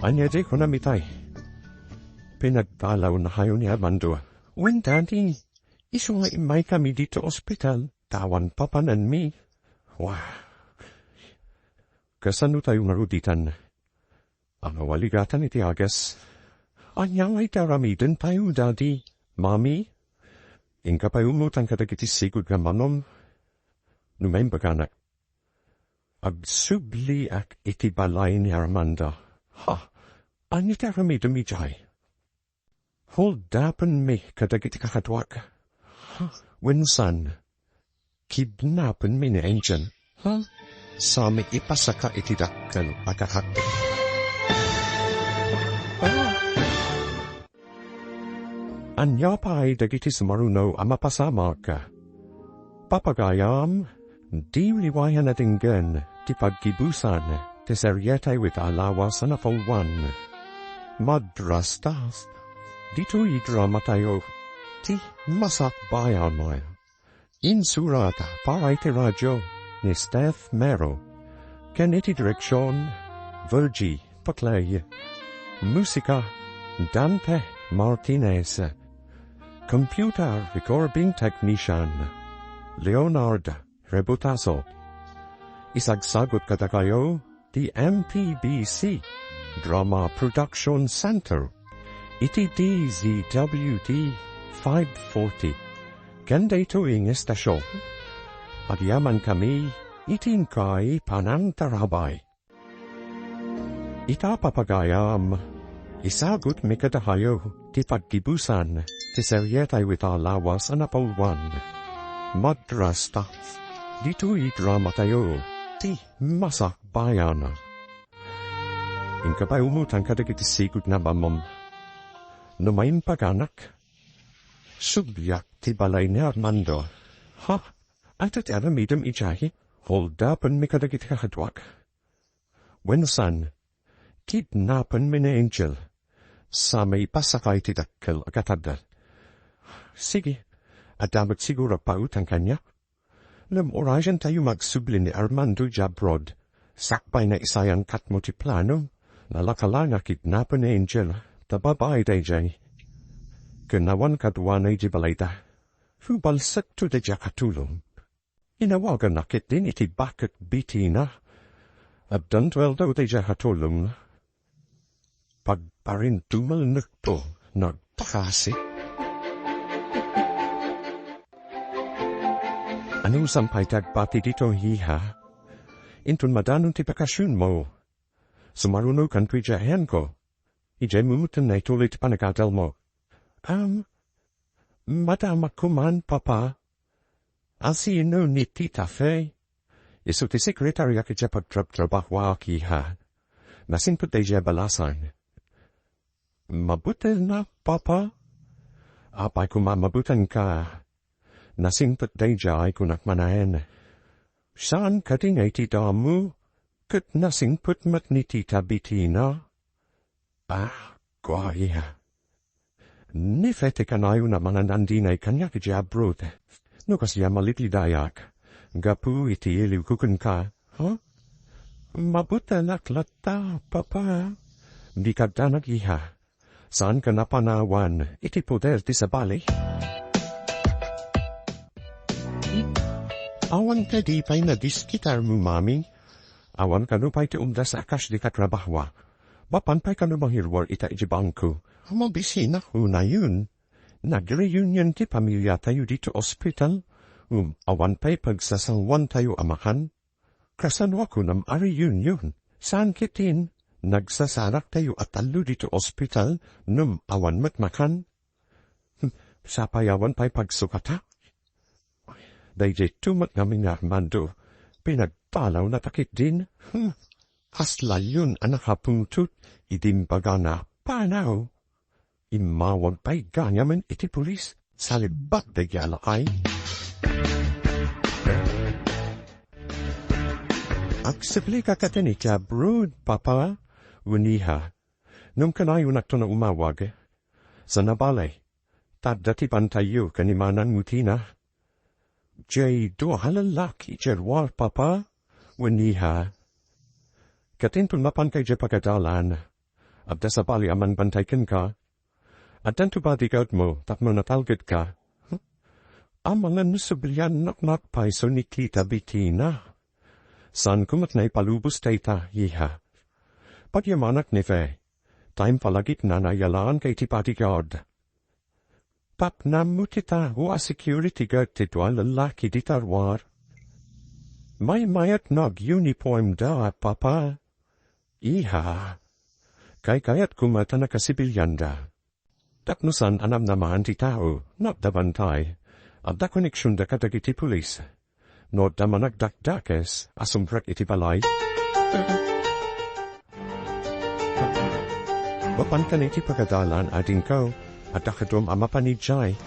Ania ti kunam itay? Pinagpalawnakayo ni Armando. Wen, Daddy, isu nga immaykami ditoy ospital, ta awan papananmi. Wah. Kasano tayo ngarud itan? Ang awaligatan iti agas. Ania nga iti aramiden tayo, Daddy? Mami? Inka pay umutang kadagiti sigud nga manom. No maimbaganak, agsubliak iti balay ni Armando. Ha? Ania ti aramidem idiay? Holdapenmi kadagiti kakaduak. Ha? Wenno saan? Kidnapenmi ni Angel. Ha? Sami ipasaka iti dakkel a kakak. Ah! Ania pay dagiti sumaruno a mapasamak? Papagayam, diyo liwayan a denggen ti paggibusan ti serietayo ita a lawas a napulwan. Madrastas, ditoy dramatayo, ti Masakbayan. Insurat para iti radio ni Steph Mero, ken iti direksion, Virgie Paclay. Musika, Dante Martinez. Computer recording technician, Leonard Rebutaso. Isagsagut kadakayo ti M P B C Drama Production Center iti D Z W T five forty. Ken daytoy nga estasion, agyamankami iti inkay panangtarabay. Ita, papagayam, isagutmi kadakayo ti paggibusan ti serietayo ita a lawas a napulwan. Madrasta, ditoy dramatayo, ti Masakbayan. Inka pay umutang kadagiti sigud nga mamom. No maimbaganak, subliak ti balay ni Armando. Ha? Adu ti aramidem idiay? Holdapenmi kadagiti kakaduak. Wenno saan, kidnapenmi ni Angel. Sami ipasaka iti dakkel a katadal. Sige, adda met siguro pautang kaniak. Ngem orasen tayo magsubli ni Armando idiay abroad. Sakbay nga isayankatmo ti plano. Nalaka la nga kidnapen ni Angel, ta babai daydiay. Ken awan kaduana idiay balayda. Rubalsekto daydiay a tulong. Inawaganak ketdin iti bakek Betina. Addanto aldaw daydiay a tulong. Pagparintumelnekto, nagpakasi. Anusam pay ti agbati ditoy, iha? Inton madanon ti bakasionmo, sumarunokanto idiay ayanko. Idiay mo metten naituloy ti panagadalmo. Am, madamak koman, Papa. A sino ni Tita Fe? Isu ti sekretariak idiay pagtrabtrabahoak, iha. Nasingpet daydiay a balasan. Mabutelna, Papa? Apay koma mabutelka? Nasingpet daydiay, kunak manen. Saan kadi nga iti damo? ket nasingpet met ni Tita Bitina. Ah, kua, iha. Ni Fete kanayon a mangan-andinay kaniak idiay abroad. No kasdiay a maliplidayak, gapu iti iliwko kenka, ha? Mabutelak latta, Papa. Bikaddanak, iha. Saanka a panawan iti poder ti sabali? Awan kadi pay nadiskitarmo, Mami? Awan kano pay ti umdas a kas di katrabahoak. Mapan pay kano mangiruar ita iti bangko. Mabisinak unayon. Nag-reunion ti pamiliatayo dito ospital. Um, awan pay pagsasangoantayo a makan. Kasano a kunam a reunion? Saan ketdin, nagsasaraktayo a tallo dito ospital ngem awan met makan? Hmm, sapay awan pay pagsukatak. Daydiay met ngamin ni Armando, pinagpalawnata ketdin. Hmm, kasla leon a nakapungtot idi imbagana, panaw. Immawag pay gayam iti pulis, salibak daydiay a lakay. Agsiplikak ketdin iti abroad, Papa, wen iha. Ngem kanayonakto a umawag. Saan a bale, ta adda ti bantayyo ken ni Manang Mutina. Diay dua a lallaki idiay ruar, Papa, wen iha. Ket inton mapanka idiay pagadalan, adda sabali a mangbantay kenka. Addanto bodyguardmo tapno natalgedka. Amangan no subliannaknak payso ni Tita Bitina. Saanko met naipalubos dayta, iha. Pagyamanak ni Fe, ta impalagipnana a yalanganka iti bodyguard. Tapnammo ti tao a security guard ti dua a lallaki dita ruar. Maymayat no ag-uniformda, Papa. Iha, kaykayatko met a nakasibilianda. Tapno saan a namnamaan ti tao no adda bantay, adda koneksionda kadagiti pulis. No adda managdakdakes a sumrek iti balay. Mapanka iti pagadalan, adingko, adda kaduam a mapan idiay.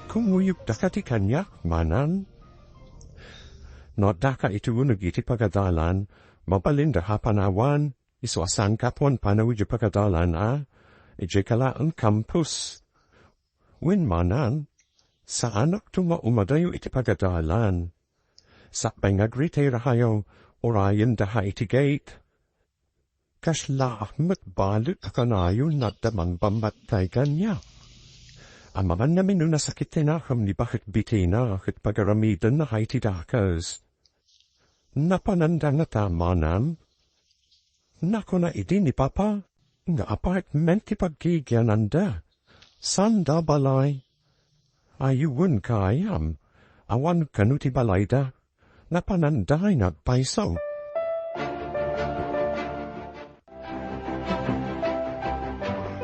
Kumuyogda kadi kaniak, Manang? No addaka iti uneg iti pagadalan, mabalinda a panawan, isu a saanka a panaw idiay pagadalan a, idiay kalaen campus. Wen, Manang, saanakto nga umadayo iti pagadalan. Sakbay nga agretirayo, urayenda iti gate. Kasla met balet a kanayon no adda mangbambattay kaniak. Amangan ngamin no nasakit ti nakem ni Baket Bitina ket pagaramidenna iti dakes. Napananda ngata, Manang? Nakuna idi ni Papa nga apartment ti paggigiananda. Sanda balay. Ay, wen gayam, awan kano ti balayda. Napananda nga agpayso.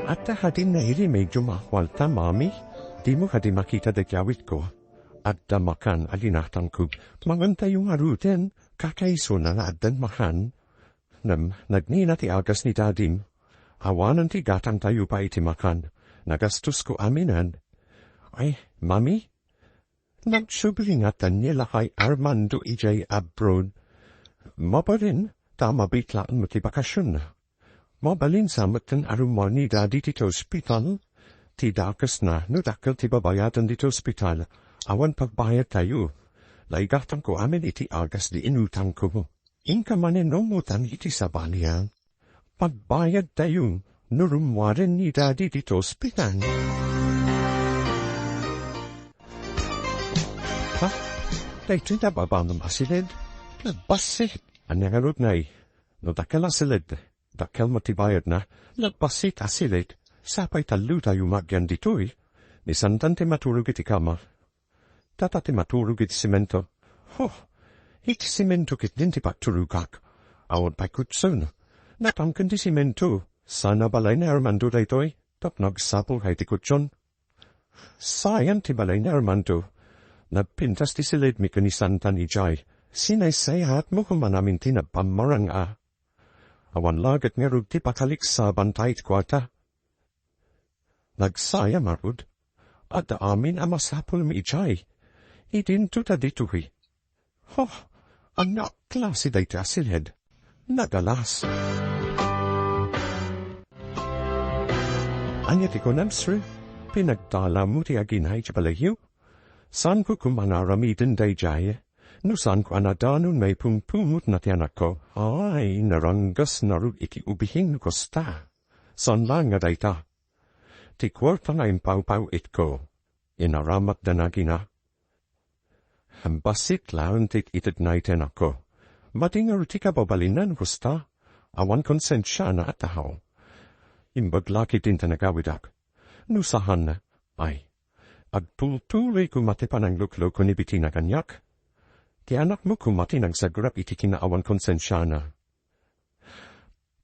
Adda kadin nairimediom a kuarta, Mami? Dimo kadi makita dagiti awitko? Adda makan a linatangko. Mangantayo ngaruden, kakaisuna nga addan makan. Ngem, nagnina ti agas ni Dadim. Awanen ti gatangtayo pay iti makan. Nagastosko aminen. Ay, Mami? Nagsubli ngata ni lakay Armando idiay abroad. Mabalin ta mabitlaan met ti bakasionna. Mabalin sa metten a rummuar ni Daddy ditoy ospital. Ti dakesna no dakkel ti babayaden ditoy ospital, awan pagbayadtayo. Laigatangko amin iti agas di inutangko. Inka manen umutang iti sabalian. Pagbayadtayo no rummuaren ni Daddy ditoy ospital. Ha? Daytoy nababanom a siled? Nagbassit. Ania ngarud ngay? No dakkel a siled, dakkel met ti bayadna. Nagbassit a siled. Sapay tallotayo met agyan ditoy. Ni Santan ti maturog iti kama. Tata ti maturog iti simento. Ho! Iti simento ketdin ti pagturogak. Awan pay kutson. Natangken ti simento. Saan a balay ni Armando daytoy? Tapno agsapulka iti kutson. Sayan ti balay ni Armando. Nagpintas ti siledmi ken ni Santan idiay. Sinaysayatmo koma amin ti nagpammarang-a. Awan laget ngarud ti pakaliksaban ta iti kuarta. Nagsayam ngarud. Adda amin a masapulmi idiay. Idinto ta ditoy. Ho, ania a klase daytoy a siled? nagalas. Ania ti kunam, sir? Pinagtalammo ti agina iti balayyo? Saanko koma nga aramiden daydiay? No saanko a nadanon, maipungpungot na ti anakko. Ay, naranggas ngarud iti ubing no kasta. Saan laeng nga dayta. Ti kuarta nga impawpaw-itko, inaramatda nagina. Bassit laeng ti itedna iti anakko. Madi ngarud ti kababalinna no kasta. Awan konsensiana a tao. Imbag la ketdin ti nagawidak. No saan, ay, agtultuloy koma ti pananglukloko ni Bettina kaniak. Ti anakmo koma ti nagsagrap iti kinaawan konsensiana.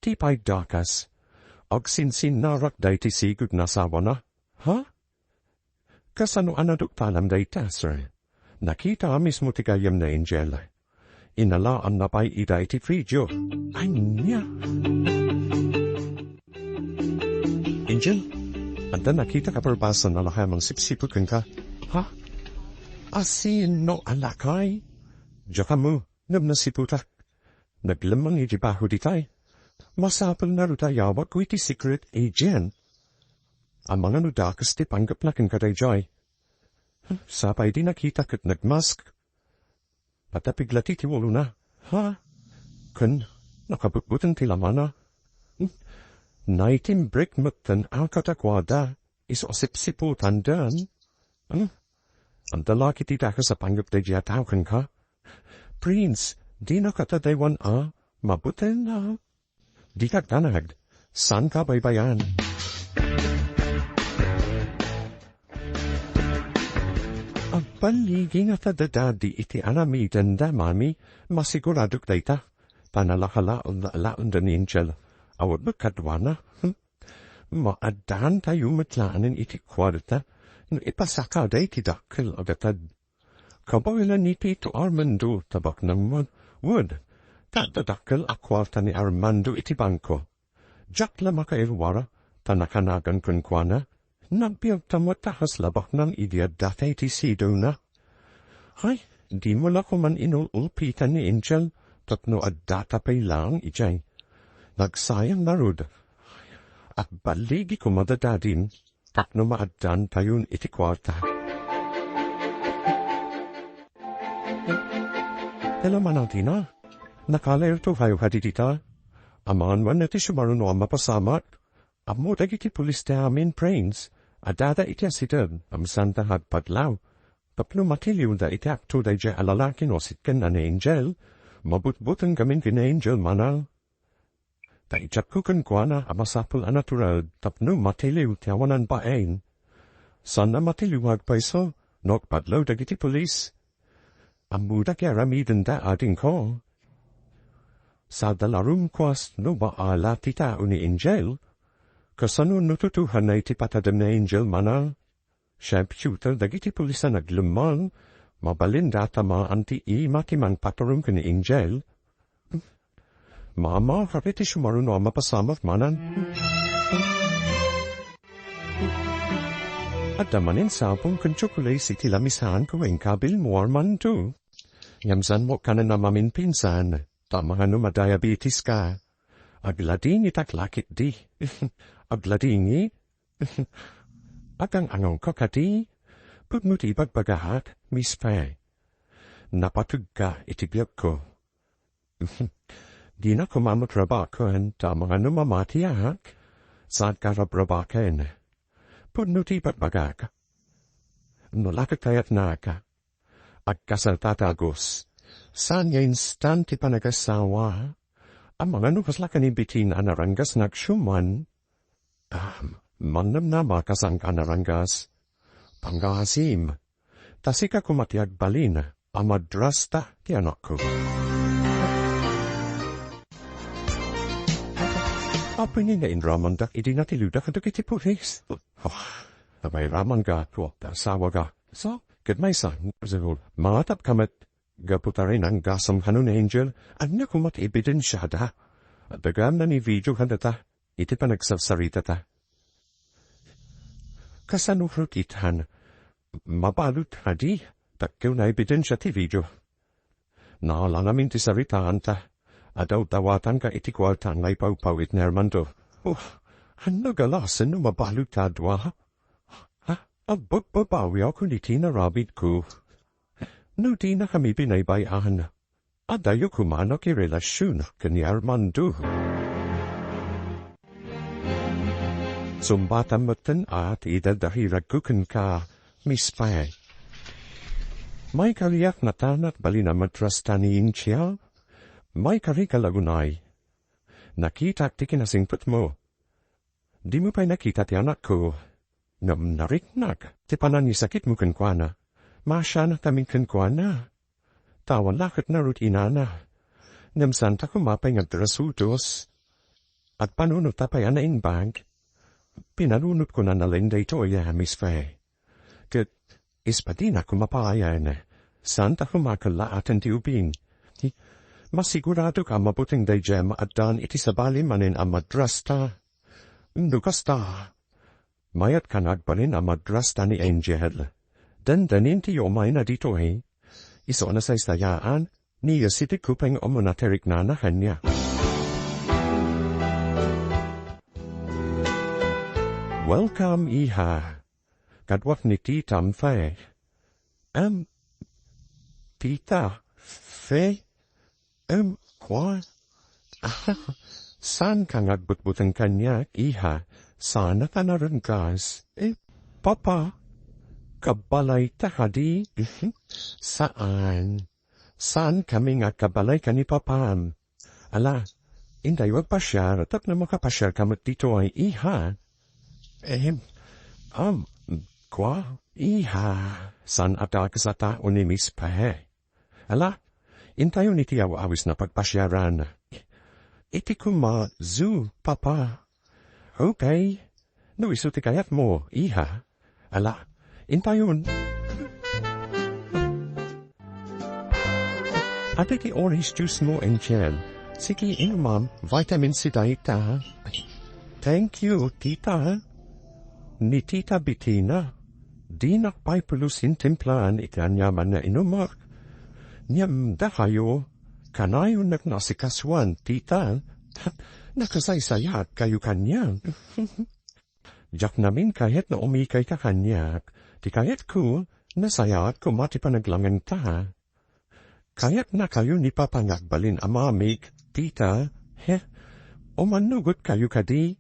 Ti pay dakas, agsinsinnarak daytoy sigud nga asawana. Ha? Kasano a naduktalam dayta, sir? Nakita a mismo ti gayyem ni Angel. Inalaanna pay ida iti video. Ania? Angel, adda nakitak a parbasa a lakay a mangsipsiput kenka. Ha? Asino a lakay? Diak ammo, ngem nasiputak. Naglemmeng iti baho ditay. Masapul ngarud a yawatko iti secret agent. Amangan no dakes ti panggepna kenka daydiay. Sapay di nakita ket nagmask. Patapig la ti, ti ulona. Ha? Ken nakabutbuteng ti lamana. Naitimbrek metten a kadakuada. Isu a sipsiputanden. Hmm? Adda la ketdi dakes a panggep daydiay a tao kenka. Prince, dina kadaywan a mabuteng a. Dika agdanag, saanka a baybay-an. Agballigi ngata da Daddy iti aramidenda, Mami, masiguradok dayta. Ta nalaka laeng, laeng da ni Angel. Awan met kaduana. Hmm? Maaddaantayo met laengen iti kuarta no ipasakada iti dakkel a gatad. Kabaelan ni Tito Armando, ta baknang man, wen, ta adda dakkel a kuarta ni Armando iti bangko. Diak la makairwara, ta nakanagan kenkuana. Nagbiagta met ta kasla baknang idi addata iti sidewna. Ay, dimo la koman inul-ulpitan ni Angel, tapno addata pay laeng idiay. Nagsayang ngarud. Agballigi koma da Dadim, tapno maaddaantayon iti kuarta. Hello, Manang Tina. Nakalaytokayo kadi dita? Amangan man ti sumaruno a mapasamak. Ammo dagiti pulis ti amin, Prince, addada iti asideg, amsanta nga agpadlaw. Tapno matiliwda iti akto daydiay a lalaki no sitken a ni Angel, mabutbuteng gamin ken ni Angel, Manang. Ta ijatko kenkuana a masapul a natural tapno matiliw ti awanan bain. Saan a matiliw nga agpayso no agpadlaw dagiti pulis. Ammoda ti aramidenda, adingko. Sada la rumkuas no maala ti tao ni Angel, kasano no tutuhanna iti patadem ni Angel, Manang? Sharpshooter dagiti pulis a naglemmang, mabalin data maan ti ima ti mangpaturom ken ni Angel. Mama, kari ti sumaruno a mapasamak, Manang. Adda manen sabong ken tsokolate iti lamisaanko ken kabilmo, Armando. Ngem saanmo kanen a maminpinsan, ta amangan no madiabetes ka. Agladingitak la ketdi. Agladingi? Agang-angawka kadi? Pudno ti ibagbagak, Miss Faye. Napategka iti biagko. Dina koma met rabaken, ta amangan no mamatiak, saanka rabrabaken. Pudno ti ibagbagak. No la ket kayatnaka, agkasalta ta Agus. Saan nga instant ti panagasawa. Amangan no kasla ken ni Bettina a naranggas nga agsiumman. Ah, mannamnama kas saanka a naranggas. Pangngaasim. Ta sika koma ti agbalin a madrasta ti anakko. Apay nga inramandak idi natiliwda kadagiti pulis? Ah, napairaman ka, tuak ta asawa ka. So, ket maysa, mangatap ka met, gapu ta rinanggasam kano ni Angel, ania koma ti ebidensiada? Adda gayam ni video kadata, iti panagsarsarita ta. Kasano rutitan? Mabalud kadi, takkew na ebidensia ti video. Naala ngamin ti saritaanta. Adawdawatanka iti kuarta nga ipawpaw iti Armando. Oh, ania galasen no mabalud ta dua? Ha? Agbagbabawiak iti narabidko. No dinakami binaybay-an, adayo koma ti relasion ken ni Armando. Sumbatam metten a ti idadahiradko kenka, Miss Faye. Maikariak natan a agbalin a madrasta ni Angel. Maikarika la unay. Nakitak ti kinasingpetmo. Dimo pay nakita ti anakko. Ngem nariknak ti panangisakitmo kenkuana. Maasianakami kenkuana. Tawa la ket narud inana. Ngem saanta koma pay nga agrasados. Agpanunot ta pay a naimbag. Pinanunotko nalin daytoy, Miss Faye. Ket ispadina koma pay, saanta koma kellaatan ti ubing. Masiguradok a mabuteng daydiay a maaddaan iti sabali manen a madrasta. No kasta, mayat ka nga agbalin a madrasta ni Angel. Dandanin ti umayna ditoy. Isu a nasaysayaan, ni Yositiko pay nga umuna ti riknana kaniak. Welcome, iha. Kaduak ni Tita Faye. Em, Tita Faye? Em, kua? Ah, saanka nga agbutbuteng kaniak, iha? Saanaka narenggas? Eh, Papa, kabalayta kadi? Saan. Saankami nga agkabalay ken ni Papam. Ala, intayo agpasiar, tapno makapasiarka met ditoy, iha. Ehem, am, kua, iha. Saan a dakes a tao ni Miss Faye. Ala, intayon iti aw-awis a pagpasiaran. Iti koma zoo, Papa. Okay. No isu ti kayatmo, iha. Ala, intayon. Adi ti orange juice mo, Angel. Sige, inumam. Vitamin C dayta. Thank you, tita. Ni Tita Bettina, dinak pay pulos intimplaan iti aniaman nga inumak. Ngem dakayo, kanayon nagnasikasuan, tita. Nakasaysayaat kayo kaniak. Diak namin kayat no umikayka kaniak. Ti kayatko, nasayaat koma ti panaglangenta. Kayatnakayo ni Papa nga agbalin a mamig, tita, he? Umannugot kayo kadi?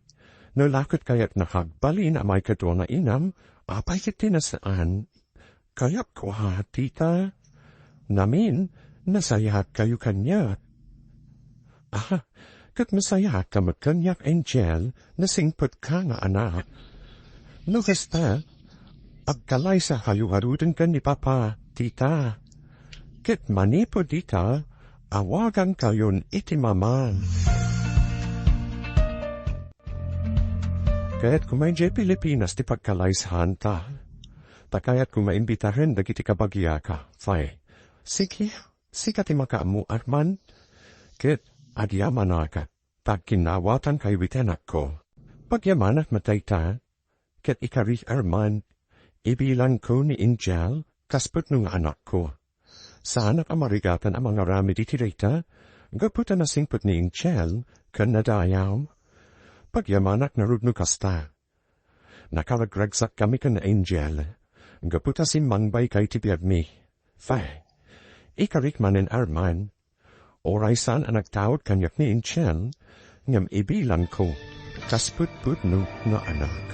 No la ket kayatnaka agbalin a maikadua nga inam, apay ket ti nasaan? Kayatko a, tita. Namin, nasayaat kayo kaniak. Ah, ket nasayaat ka met kaniak, Angel, nasingpetka nga anak. No kasta, agkalaysa kayo ngaruden ken ni Papa, tita. Ket manipud ita, awagan kayon iti mama. Kayat koma idiay Pilipinas ti pagkalaysanta. Ta kayat koma imbitaren dagiti kabagiaka, Faye. Sige, sika ti makaammo, Arman. Ket agyamanaka, ta agkinnawatankayo iti anakko. Pagyamanak met dayta, ket ikari, Arman, ibilangko ni Angel kas pudno nga anakko. Saanak a marigatan a mangaramid iti dayta, gapu ta nasingpet ni Angel ken nadayam. Pagyamanak ngarud no kasta. Nakaragragsakkami ken Angel, gapu ta simmangbayka iti biagmi. Faye, ikarik manen, Arman. Uray saan a nagtaud kaniak ni Angel, ngem ibilangko kas pudpudno nga anak.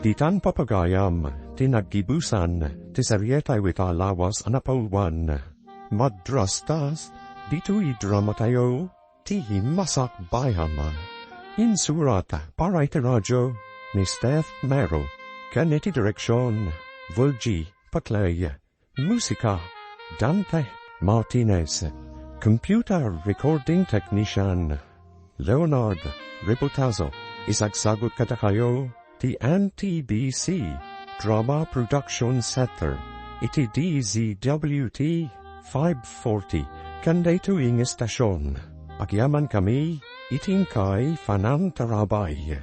Ditan, papagayam, ti naggibusan ti serietayo ita a lawas a napauluan. Madrastas, ditoy dramatayo, ti Masakbayan. Insurat para iti radio ni Steph Mero, ken iti direksion, Volgie Paclay. Musika, Dante Martinez. Computer recording technician, Leonard Reputazo. Isagsagut kadakayo ti N T B C Drama Production Center iti D Z W T five forty, ken daytoy nga estasion. Agyamankami iti inkay panangtarabay.